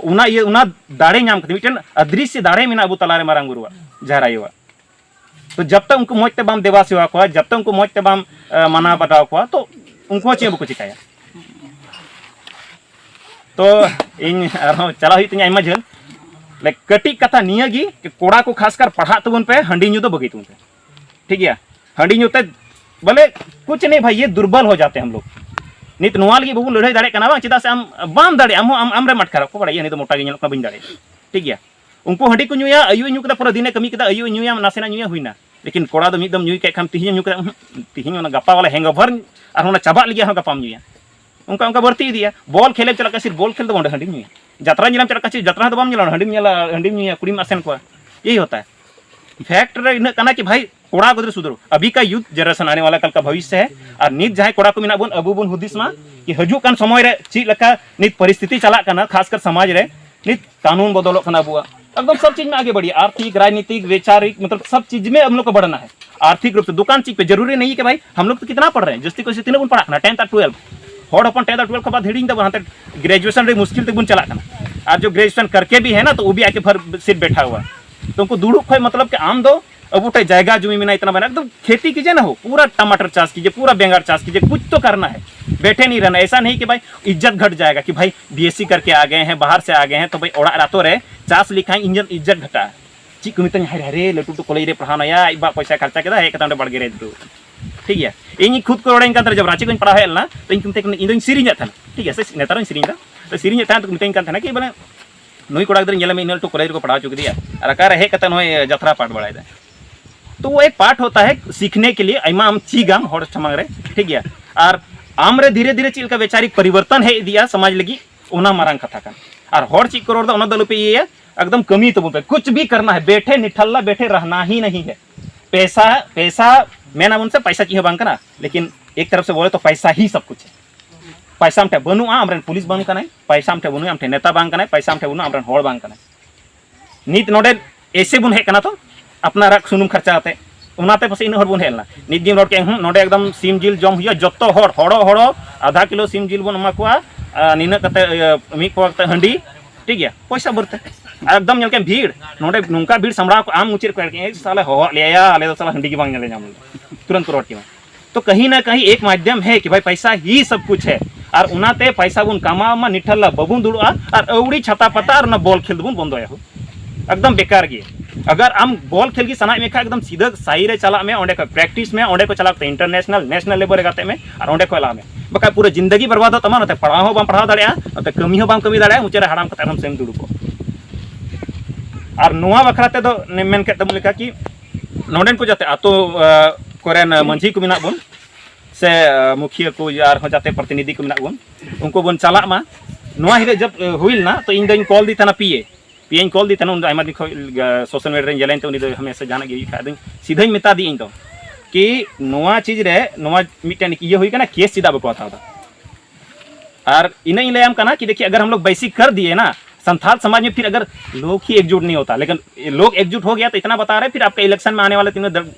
ᱚᱱᱟ ᱤᱭᱟᱹ, ᱚᱱᱟ ᱫᱟᱲᱮ ᱧᱟᱢ ᱠᱟᱛᱮ, ᱢᱤᱫᱴᱮᱱ ᱚᱫᱨᱤᱥᱥᱚ ᱫᱟᱲᱮ ᱢᱮᱱᱟᱜᱼᱟ ᱟᱵᱚ ᱛᱟᱞᱟᱨᱮ, ᱢᱟᱨᱟᱝ ᱵᱩᱨᱩᱣᱟᱜ, ᱡᱟᱦᱮᱨ ᱟᱭᱳᱣᱟᱜ᱾ ᱛᱚ ᱡᱟᱵ ᱛᱟᱠ ᱩᱱᱠᱩ ᱢᱚᱡᱽ ᱛᱮ ᱵᱟᱢ ᱫᱮᱵᱟ ᱥᱮᱵᱟ ᱠᱚᱣᱟ, ᱡᱟᱵ ᱛᱟᱠ ᱩᱱᱠᱩ ᱢᱚᱡᱽ ᱛᱮ ᱵᱟᱢ, ᱮ, ᱢᱟᱱᱟᱣ ᱵᱟᱛᱟᱣ ᱠᱚᱣᱟ, ᱛᱚ ᱩᱱᱠᱩ ᱦᱚᱸ ᱪᱮᱫ ᱦᱚᱸ ᱵᱟᱠᱚ ᱪᱤᱠᱟᱹᱭᱟ᱾ ᱛᱚ ᱤᱧ ᱟᱨᱦᱚᱸ ᱪᱟᱞᱟᱣ ᱦᱩᱭᱩᱜ ᱛᱤᱧᱟ ᱟᱭᱢᱟ ᱡᱷᱟᱹᱞ᱾ ᱞᱮ, ᱠᱟᱹᱴᱤᱡ ᱠᱟᱛᱷᱟ ᱱᱤᱭᱟᱹ ᱜᱮ, ᱠᱚᱲᱟ ᱠᱚ ᱠᱷᱟᱥ ᱠᱟᱨ ᱯᱟᱲᱦᱟᱜ ᱛᱟᱵᱚᱱ ᱯᱮ, ᱦᱟᱺᱰᱤ ᱧᱩ ᱫᱚ ᱵᱟᱹᱜᱤ ᱛᱟᱵᱚᱱ ᱯᱮ᱾ ᱴᱷᱤᱠ ᱜᱮᱭᱟ? ᱦᱟᱺᱰᱤ ᱧᱩ ᱛᱮ ᱵᱚᱞᱮ ᱠᱩᱪ ᱱᱟᱦᱤᱸ ᱵᱷᱟᱭ, ᱭᱮ ᱫᱩᱨᱵᱚᱞ ᱦᱳ ᱡᱟᱛᱮ ᱦᱟᱢ ᱞᱳᱜ᱾ ᱱᱤᱛ ᱱᱚᱣᱟ ᱞᱟᱹᱜᱤᱫ ᱵᱟᱵᱚᱱ ᱞᱟᱹᱲᱦᱟᱹᱭ ᱫᱟᱲᱮᱭᱟᱜ ᱠᱟᱱᱟ ᱵᱟᱝ, ᱪᱮᱫᱟᱜ ᱥᱮ ᱟᱢ ᱵᱟᱢ ᱫᱟᱲᱮᱭᱟᱜᱼᱟ, ᱟᱢ ᱦᱚᱸ ᱟᱢ, ᱟᱢ ᱨᱮᱢ ᱟᱴᱠᱟᱨᱟ, ᱠᱚ ᱵᱟᱲᱟᱭᱟ ᱱᱤᱛ ᱫᱚ ᱢᱚᱴᱟ ᱜᱮ ᱧᱮᱞᱚᱜ ᱠᱟᱱᱟ, ᱵᱟᱹᱧ ᱫᱟᱲᱮᱭᱟᱜᱼᱟ᱾ ᱴᱷᱤᱠ ᱜᱮᱭᱟ? ᱩᱱᱠᱩ ᱦᱟᱺᱰᱤ ᱠᱚ ᱧᱩᱭᱟ, ᱟᱹᱭᱩᱵ ᱧᱩ ᱠᱮᱫᱟ, ᱯᱩᱨᱟᱹ ᱫᱤᱱᱮ ᱠᱟᱹᱢᱤ ᱠᱮᱫᱟ, ᱟᱹᱭᱩᱵ ᱧᱩᱭᱟ, ᱱᱟᱥᱮᱱᱟᱜ ᱧᱩᱭᱟ, ᱦᱩᱭᱱᱟ᱾ ᱞᱮᱠᱤᱱ ᱠᱚᱲᱟ ᱫᱚ ᱢᱤᱫ ᱫᱚᱢ ᱧᱩᱭ ᱠᱮᱫ ᱠᱷᱟᱱ ᱛᱤᱦᱤᱧ ᱮᱢ ᱧᱩ ᱠᱮᱫᱟ, ᱩᱸᱦᱩᱸ, ᱛᱤᱦᱤᱧ ᱚᱱᱟ ᱜᱟᱯᱟ ᱣᱟᱞᱟ hangover, ᱟᱨ ᱚᱱᱟ ᱪᱟᱵᱟᱜ ᱞᱟᱹᱜᱤᱫ ᱟᱨᱦᱚᱸ ᱜᱟᱯᱟᱢ ᱧᱩᱭᱟ᱾ ᱚᱱᱠᱟ ᱚᱱᱠᱟ ᱵᱟᱹᱲᱛᱤ ᱤᱫᱤᱜᱼᱟ᱾ ᱵᱚᱞ ᱠᱷᱮᱞᱮᱢ ᱪᱟᱞᱟᱜ ᱠᱷᱟᱱ ᱥᱤᱨᱯ ᱵᱚᱞ ᱠᱷᱮᱞ ᱫᱚ ᱵᱟᱝ, ᱚᱸᱰᱮ ᱦᱟᱺᱰᱤᱢ ᱧᱩᱭᱟ᱾ ᱡᱟᱛᱨᱟ ᱧᱮᱞᱮᱢ ᱪᱟᱞᱟᱜ ᱠᱷᱟᱱ ᱥᱤᱨᱯ ᱡᱟᱛᱨᱟ ᱦᱚᱸ ᱫᱚ ᱵᱟᱢ ᱧᱮᱞᱟ, ᱦᱟᱺᱰᱤᱢ ᱧᱮᱞᱟ, ᱦᱟᱺᱰᱤᱢ ᱧᱩᱭᱟ, ᱠᱩᱲᱤᱢ ᱟᱥᱮᱱ ᱠᱚᱣᱟ᱾ ᱭᱮᱦᱤ ᱦᱳᱛᱟ ᱦᱟᱭ᱾ Fact ᱨᱮ ᱤᱱᱟᱹᱜ ᱠᱟᱱᱟ ᱠᱤ ᱵᱷᱟᱭ, ᱠᱚᱲᱟ ᱜᱤᱫᱽᱨᱟᱹ ᱥᱩᱫᱷᱨᱚ, ᱟᱵᱷᱤ ᱠᱟ youth generation ᱟᱱᱮ ᱣᱟᱞᱟ ᱠᱟᱞ ᱠᱟ ᱵᱷᱚᱵᱤᱥᱥᱚ ᱦᱟᱭ᱾ ᱟᱨ ᱱᱤᱛ ᱡᱟᱦᱟᱸᱭ ᱠᱚᱲᱟ ᱠᱚ ᱢᱮᱱᱟᱜ ᱵᱚᱱ, ᱟᱵᱚ ᱵᱚᱱ ᱦᱩᱫᱤᱥ ᱢᱟ ᱠᱤ ᱦᱤᱡᱩᱜ ᱠᱟᱱ ᱥᱚᱢᱚᱭ ᱨᱮ ᱪᱮᱫ ᱞᱮᱠᱟ ᱱᱤᱛ ᱯᱚᱨᱤᱥᱛᱷᱤᱛᱤ ᱪᱟᱞᱟᱜ ᱠᱟᱱᱟ, ᱠᱷᱟᱥ ᱠᱟᱨ ᱥᱚᱢᱟᱡᱽ ᱨᱮ ᱱᱤᱛ ᱠᱟᱹᱱᱩᱱ ᱵᱚᱫᱚᱞᱚᱜ ᱠᱟᱱᱟ ᱟᱵᱚᱣᱟᱜ, ᱮᱠᱫᱚᱢ ᱥᱚᱵ ᱪᱤᱡᱽ ᱢᱮ ᱟᱜᱮ ᱵᱟᱲᱷᱤᱭᱟ, ᱟᱨᱛᱷᱤᱠ, ᱨᱟᱡᱽᱱᱤᱛᱤᱠ, ᱵᱮᱪᱟᱨᱤᱠ, ᱢᱚᱛᱞᱚᱵ ᱥᱚᱵ ᱪᱤᱡᱽ ᱢᱮ ᱦᱟᱢ ᱞᱳᱜ ᱠᱚ ᱵᱟᱲᱷᱱᱟ ᱦᱟᱭ᱾ ᱟᱨᱛᱷᱤᱠ ᱨᱩᱯ ᱥᱮ ᱫᱩᱠᱟᱱ ᱪᱮᱫ ᱯᱮ ᱡᱟᱹᱨᱩᱨᱤ ᱱᱟᱦᱤᱸ ᱠᱤ ᱵᱷᱟᱭ ᱦᱟᱢ ᱞᱳᱜ ᱛᱚ ᱠᱤᱛᱱᱟ ᱯᱟᱲᱷ ᱨᱟᱦᱮ ᱦᱮᱸ, ᱡᱟᱹᱥᱛᱤ ᱠᱚ ᱛᱤᱱᱟᱹᱜ ᱵᱚᱱ ᱯᱟᱲᱦᱟᱜ ᱠᱟᱱᱟ, tenth ᱟᱨ twelve᱾ ᱦᱚᱲ ᱦᱚᱯᱚᱱ tenth ᱟᱨ twelve ᱠᱷᱚᱱ ᱵᱟᱫ ᱦᱤᱲᱤᱧ ᱫᱟᱵᱚᱱ, ᱦᱟᱱᱛᱮ graduation ᱨᱮ ᱢᱩᱥᱠᱤᱞ ᱛᱮᱵᱚᱱ ᱪᱟᱞᱟᱜ ᱠᱟᱱᱟ᱾ ᱟᱨ ᱡᱚ graduation ᱠᱟᱨᱠᱮ ᱵᱷᱤ ᱦᱮ ᱱᱟ ᱛᱚ ᱣᱳ ᱵᱷᱤ ᱟᱠᱮ ᱵᱷᱟᱨ ᱥᱤᱴ ᱵᱮᱴᱷᱟ ᱦᱩᱣᱟ᱾ ᱛᱚ ᱩᱱᱠᱩ ᱫᱩᱲᱩᱵ ᱠᱷᱚᱱ ᱢᱚᱛᱞᱚᱵ ᱠᱤ ᱟᱢ ᱫᱚ ᱟᱵᱚ ᱴᱷᱮᱱ ᱡᱟᱭᱜᱟ ᱡᱩᱢᱤ ᱢᱮᱱᱟᱜᱼᱟ, ᱤᱛᱱᱟ ᱵᱟᱱᱟ, ᱮᱠᱫᱚᱢ खेती कीजिए ना हो, पूरा टमाटर चाष कीजिए, पूरा बेंगार चाष कीजिए, कुछ तो करना है। बैठे नहीं रहना, ऐसा नहीं कि भाई इज्जत घट जाएगा कि भाई बीएससी करके आ गए हैं, बाहर से आ गए हैं, तो भाई ᱚᱲᱟᱜ ᱨᱮ ᱟᱛᱳ ᱨᱮ ᱪᱟᱥ ᱞᱮᱠᱷᱟᱱ ᱤᱧ ᱤᱡᱡᱚᱛ ᱜᱷᱟᱴᱟᱜᱼᱟ᱾ ᱪᱮᱫ ᱠᱚ ᱢᱮᱛᱟᱧᱟ, ᱦᱟᱭ ᱦᱟᱭ ᱨᱮ, ᱞᱟᱹᱴᱩ ᱞᱟᱹᱴᱩ ᱠᱚᱞᱮᱡᱽ ᱨᱮ ᱯᱟᱲᱦᱟᱣ ᱱᱟᱭᱟ, ᱟᱡ ᱵᱟ ᱯᱚᱭᱥᱟ ᱠᱷᱚᱨᱪᱟ ᱠᱮᱫᱟ, ᱦᱮᱡ ᱠᱟᱛᱮ ᱚᱸᱰᱮ ᱵᱟᱲᱜᱮ ᱨᱮ ᱫᱩᱲᱩᱵ ᱟᱠᱟᱱᱟ᱾ ᱴᱷᱤᱠ ᱜᱮᱭᱟ, ᱤᱧ ᱠᱷᱩᱫ ᱠᱚ ᱨᱚᱲᱟᱹᱧ ᱠᱟᱱ ᱛᱟᱦᱮᱱᱟ, ᱡᱚᱵ ᱨᱟᱸᱪᱤ ᱠᱷᱚᱱ ᱯᱟᱲᱦᱟᱣ ᱦᱮᱡ ᱞᱮᱱᱟ, ᱛᱚ ᱤᱧ ᱠᱚ ᱢᱮᱛᱟᱭ ᱠᱟᱱᱟ, ᱤᱧ ᱫᱚᱧ ᱥᱮᱨᱮᱧᱮᱫ ᱛᱟᱦᱮᱱᱟ, ᱴᱷᱤᱠ ᱜᱮᱭᱟ, ᱥᱮ ᱱᱮᱛᱟᱨ ᱦᱚᱸᱧ ᱥᱮᱨᱮᱧ ᱮᱫᱟ, ᱛᱚ ᱥᱮᱨᱮᱧᱮᱫ ᱛᱟᱦᱮᱱ ᱛᱮᱠᱚ ᱢᱮᱛᱟᱧ ᱠᱟᱱ ᱛᱟᱦᱮᱱᱟ ᱠᱤ ᱵᱚᱞᱮ ᱱᱩᱭ ᱠᱚᱲᱟ ᱜᱤᱫᱽᱨᱟᱹ ᱧᱮᱞᱮ ᱢᱮ, ᱤᱱᱟᱹᱜ ᱞᱟᱹᱴᱩ ᱠᱚᱞᱮᱡᱽ ᱨᱮᱠᱚ ᱯᱟᱲᱦᱟᱣ ᱦᱚᱪᱚ ᱠᱮᱫᱮᱭᱟ, ᱟᱨ ᱚᱠᱟᱨᱮ ᱦᱮᱡ ᱠᱟᱛᱮ ᱱᱚᱜᱼᱚᱭ ᱡᱟᱛᱨᱟ ᱯᱟᱴ ᱵᱟᱲᱟᱭᱮᱫᱟ᱾ तो वो एक पाठ होता है सीखने के लिए, ᱟᱭᱢᱟ ᱟᱢ ᱪᱮᱫᱟᱢ ᱦᱚᱲ ᱥᱟᱢᱟᱝ ᱨᱮ, ᱴᱷᱤᱠ ᱜᱮᱭᱟ, ᱟᱨ ᱟᱢ ᱨᱮ ᱫᱷᱤᱨᱮ ᱫᱷᱤᱨᱮ ᱪᱮᱫ ᱞᱮᱠᱟ ᱵᱮᱪᱟᱨᱤᱠ ᱯᱚᱨᱤᱵᱚᱨᱛᱚᱱ ᱦᱮᱡ ᱤᱫᱤᱜᱼᱟ ᱥᱚᱢᱟᱡᱽ ᱞᱟᱹᱜᱤᱫ, ᱚᱱᱟ ᱢᱟᱨᱟᱝ ᱠᱟᱛᱷᱟ ᱠᱟᱱᱟ᱾ ᱟᱨ ᱦᱚᱲ ᱪᱮᱫ ᱠᱚ ᱨᱚᱲ ᱮᱫᱟ, ᱚᱱᱟ ᱫᱚ ᱟᱞᱚᱯᱮ ᱤᱭᱟᱹᱭᱟ, ᱮᱠᱫᱚᱢ ᱠᱟᱹᱢᱤ ᱛᱟᱵᱚᱱ ᱯᱮ, कुछ भी करना है, बैठे निठल्ला बैठे रहना ही नहीं है। पैसा, पैसा ᱢᱮᱱ ᱟᱵᱚᱱ ᱥᱮ, ᱯᱟᱭᱥᱟ ᱪᱮᱫ ᱦᱚᱸ ᱵᱟᱝ ᱠᱟᱱᱟ, ᱞᱮᱠᱤᱱ ᱮᱠ ᱛᱚᱨᱚᱯ ᱥᱮ ᱵᱚᱞᱮ ᱛᱚ ᱯᱟᱭᱥᱟ ᱦᱤ ᱥᱚᱵ ᱠᱩᱪ ᱦᱮ᱾ ᱯᱟᱭᱥᱟ ᱟᱢ ᱴᱷᱮᱱ ᱵᱟᱹᱱᱩᱜᱼᱟ, ᱟᱢᱨᱮᱱ ᱯᱩᱞᱤᱥ ᱵᱟᱝ ᱠᱟᱱᱟᱭ, ᱯᱟᱭᱥᱟ ᱟᱢ ᱴᱷᱮᱱ ᱵᱟᱹᱱᱩᱜᱼᱟ, ᱟᱢ ᱴᱷᱮᱱ ᱱᱮᱛᱟ ᱵᱟᱝ ᱠᱟᱱᱟᱭ, ᱯᱟᱭᱥᱟ ᱟᱢ ᱴᱷᱮᱱ ᱵᱟᱹᱱᱩᱜᱼᱟ, ᱟᱢᱨᱮᱱ ᱦᱚᱲ ᱵᱟᱝ ᱠᱟᱱᱟᱭ᱾ ᱱᱤᱛ ᱱᱚᱰᱮ ᱮᱥᱮ ᱵᱚᱱ ᱦᱮᱡ ᱠᱟᱱᱟ ᱛᱚ, ᱟᱯᱱᱟᱨᱟᱜ ᱥᱩᱱᱩᱢ ᱠᱷᱟᱨᱪᱟ ᱠᱟᱛᱮ᱾ ᱚᱱᱟᱛᱮ ᱯᱟᱥᱮᱡ ᱤᱱᱟᱹᱜ ᱦᱚᱲ ᱵᱚᱱ ᱦᱮᱡ ᱞᱮᱱᱟ᱾ ᱱᱤᱛ ᱫᱤᱱ ᱨᱚᱲ ᱠᱮᱫ, ᱦᱩᱸ, ᱱᱚᱰᱮ ᱮᱠᱫᱚᱢ ᱥᱤᱢ ᱡᱤᱞ ᱡᱚᱢ ᱦᱩᱭᱩᱜᱼᱟ, ᱡᱚᱛᱚ ᱦᱚᱲ, ᱦᱚᱲᱚ ᱦᱚᱲᱚ ᱟᱫᱷᱟ ᱠᱤᱞᱳ ᱥᱤᱢ ᱡᱤᱞ ᱵᱚᱱ ᱮᱢᱟ ᱠᱚᱣᱟ, ᱟᱨ ᱱᱤᱱᱟᱹᱜ ᱠᱟᱛᱮ, ᱤᱭᱟᱹ, ᱢᱤᱫ ᱯᱚᱣᱟ ᱠᱟᱛᱮ ᱦᱟᱺᱰᱤ, ᱴᱷᱤᱠ ᱜᱮᱭᱟ, ᱯᱚᱭᱥᱟ ᱵᱟᱹᱨᱛᱮ᱾ ᱟᱨ ᱮᱠᱫᱚᱢ ᱧᱮᱞ ᱠᱮᱫ ᱵᱷᱤᱲ, ᱱᱚᱰᱮ ᱱᱚᱝᱠᱟ ᱵᱷᱤᱲ ᱥᱟᱢᱵᱲᱟᱣ ᱠᱚ, ᱟᱢ ᱢᱩᱪᱟᱹᱫ ᱨᱮ ᱠᱚ ᱮᱲ ᱠᱮᱫ, "ᱮ ᱥᱟᱞᱮ ᱦᱚᱦᱚᱣᱟᱜ ᱞᱮᱭᱟ ᱭᱟ, ᱟᱞᱮ ᱫᱚ ᱥᱟᱞᱟ ᱦᱟᱺᱰᱤ ᱜᱮ ᱵᱟᱝ ᱧᱮᱞ ᱧᱟᱢ ᱞᱮᱫᱟ", ᱛᱩᱨᱟᱹᱱᱛ ᱠᱚ ᱨᱚᱲ ᱠᱮᱫᱟ᱾ ᱛᱚ ᱠᱟᱹᱦᱤ ᱱᱟ ᱠᱟᱹᱦᱤ ᱮᱠ ᱢᱟᱫᱷᱭᱚᱢ ᱦᱮ ᱠᱤ ᱵᱷᱟᱭ ᱯᱟᱭᱥᱟ ᱦᱤ ᱥᱟᱵ ᱠᱩᱪ ᱦᱮ, ᱟᱨ ᱚᱱᱟᱛᱮ ᱯᱟᱭᱥᱟ ᱵᱚᱱ ᱠᱟᱢᱟᱣ ᱢᱟ, ᱱᱤᱴᱷᱟᱞ ᱞᱟ ᱵᱟᱵᱚᱱ ᱫᱩᱲᱩᱵᱼᱟ, ᱟᱨ ᱟᱹᱣᱲᱤ ᱪᱷᱟᱛᱟ ᱯᱟᱛᱟ ᱟᱨ ᱚᱱᱟ ᱵᱚᱞ ᱠᱷᱮᱞ ᱫᱚᱵᱚᱱ ᱵᱚᱱᱫᱚᱭᱟ ᱦᱳ᱾ ᱮᱠᱫᱚᱢ ᱵᱮᱠᱟᱨ ᱜᱮ᱾ ᱟᱜᱟᱨ ᱟᱢ ᱵᱚᱞ ᱠᱷᱮᱞ ᱜᱮ ᱥᱟᱱᱟᱭᱮᱫ ᱢᱮ ᱠᱷᱟᱡ, ᱮᱠᱫᱚᱢ ᱥᱤᱫᱷᱟᱹ ᱥᱟᱭ ᱨᱮ ᱪᱟᱞᱟᱜ ᱢᱮ, ᱚᱸᱰᱮ ᱠᱷᱚᱡ ᱯᱨᱮᱠᱴᱤᱥ ᱢᱮ, ᱚᱸᱰᱮ ᱠᱷᱚᱡ ᱪᱟᱞᱟᱣ ᱠᱟᱛᱮ ᱤᱱᱴᱟᱨᱱᱮᱥᱱᱟᱞ, ᱱᱮᱥᱱᱟᱞ ᱞᱮᱵᱮᱞ ᱨᱮ ᱜᱟᱛᱮᱜ ᱢᱮ, ᱟᱨ ᱚᱸᱰᱮ ᱠᱷᱚᱡ ᱞᱟᱦᱟ ᱢᱮ᱾ ᱵᱟᱠᱷᱟᱡ ᱯᱩᱨᱟᱹ ᱡᱤᱱᱫᱮᱜᱤ ᱵᱚᱨᱵᱟᱫᱚᱜ ᱛᱟᱢᱟ, ᱱᱚᱛᱮ ᱯᱟᱲᱦᱟᱣ ᱦᱚᱸ ᱵᱟᱢ ᱯᱟᱲᱦᱟᱣ ᱫᱟᱲᱮᱭᱟᱜᱼᱟ, ᱱᱚᱛᱮ ᱠᱟᱹᱢᱤ ᱦᱚᱸ ᱵᱟᱢ ᱠᱟᱹᱢᱤ ᱫᱟᱲᱮᱭᱟᱜᱼᱟ, ᱢᱩᱪᱟᱹᱫ ᱨᱮ ᱦᱟᱲᱟᱢ ᱠᱟᱛᱮ ᱟᱨᱦᱚᱸ ᱥᱮᱢ ᱫᱩᱲᱩᱵᱚᱜ᱾ ᱟᱨ ᱱᱚᱣᱟ ᱵᱟᱠᱷᱨᱟ ᱛᱮᱫᱚ ᱢᱮᱱ ᱠᱮᱫ ᱛᱟᱵᱚᱱ ᱞᱮᱠᱟ ᱠᱤ ᱱᱚᱰᱮᱱ ᱠᱚ ᱡᱟᱛᱮ ᱟᱛᱳ, ᱟ, ᱠᱚᱨᱮᱱ ᱢᱟᱹᱡᱷᱤ ᱠᱚ ᱢᱮᱱᱟᱜ ᱵᱚᱱ, ᱥᱮ, ᱟ, ᱢᱩᱠᱷᱤᱭᱟᱹ ᱠᱚ ᱟᱨᱦᱚᱸ ᱡᱟᱛᱮ ᱯᱨᱚᱛᱤᱱᱤᱫᱷᱤ ᱠᱚ ᱢᱮᱱᱟᱜ ᱵᱚᱱ, ᱩᱱᱠᱩ ᱵᱚᱱ ᱪᱟᱞᱟᱜ ᱢᱟ᱾ ᱱᱚᱣᱟ ᱦᱤᱞᱳᱜ ᱡᱚᱵ, ᱟ, ᱦᱩᱭ ᱞᱮᱱᱟ, ᱛᱚ ᱤᱧ ᱫᱚᱧ ᱠᱚᱞ ᱫᱤ ᱛᱟᱦᱮᱱᱟ ᱯᱤ ᱮ, ᱯᱤ ᱮᱧ ᱠᱚᱞ ᱫᱤ ᱛᱟᱦᱮᱱᱟ, ᱩᱱ ᱫᱚ ᱟᱭᱢᱟ ᱫᱤᱱ ᱠᱷᱚᱱ, ᱟ, ᱥᱳᱥᱟᱞ ᱢᱤᱰᱤᱭᱟ ᱨᱮᱧ ᱧᱮᱞᱮᱱ ᱛᱮ ᱩᱱᱤ ᱫᱚ ᱦᱟᱢᱮᱥᱟ ᱡᱟᱦᱟᱱᱟᱜ ᱜᱮ ᱦᱩᱭᱩᱜ ᱠᱷᱟᱡ ᱟᱫᱚᱧ ᱥᱤᱫᱷᱟᱹᱧ ᱢᱮᱛᱟ ᱫᱤᱭᱟᱹᱧ ᱫᱚ ᱠᱤ ᱱᱚᱣᱟ ᱪᱤᱡᱽ ᱨᱮ ᱱᱚᱣᱟ ᱢᱤᱫᱴᱮᱱ ᱤᱭᱟᱹ ᱦᱩᱭ ᱠᱟᱱᱟ, ᱠᱮᱥ ᱪᱮᱫᱟᱜ ᱵᱟᱠᱚ ᱦᱟᱛᱟᱣ ᱮᱫᱟ? ᱟᱨ ᱤᱱᱟᱹᱧ ᱞᱟᱹᱭᱟᱢ ᱠᱟᱱᱟ ᱠᱤ ᱫᱮᱠᱷᱤ, ᱟᱜᱟᱨ ᱦᱟᱢ ᱞᱳᱜ ᱵᱮᱥᱤ ᱠᱟᱨ ᱫᱤᱭᱮ ᱱᱟ, ᱥᱟᱱᱛᱟᱞ ᱥᱚᱢᱟᱡᱽ ᱢᱮ ᱯᱷᱤᱨ ᱟᱜᱟᱨ ᱞᱳᱜ ᱦᱤ ᱮᱠᱡᱩᱴ ᱱᱤᱭ ᱦᱳᱛᱟ, ᱞᱮᱠᱤᱱ ᱞᱳᱜ ᱮᱠᱡᱩᱴ ᱦᱳ ᱜᱮᱭᱟ ᱛᱚ ᱤᱛᱱᱟ ᱵᱟᱛᱟ ᱨᱮ ᱯᱷᱤᱨ ᱟᱯᱠᱟ ᱤᱞᱮᱠᱥᱚᱱ ᱢᱮ ᱟᱱᱮ ᱣᱟᱞᱮ ᱛᱤᱱ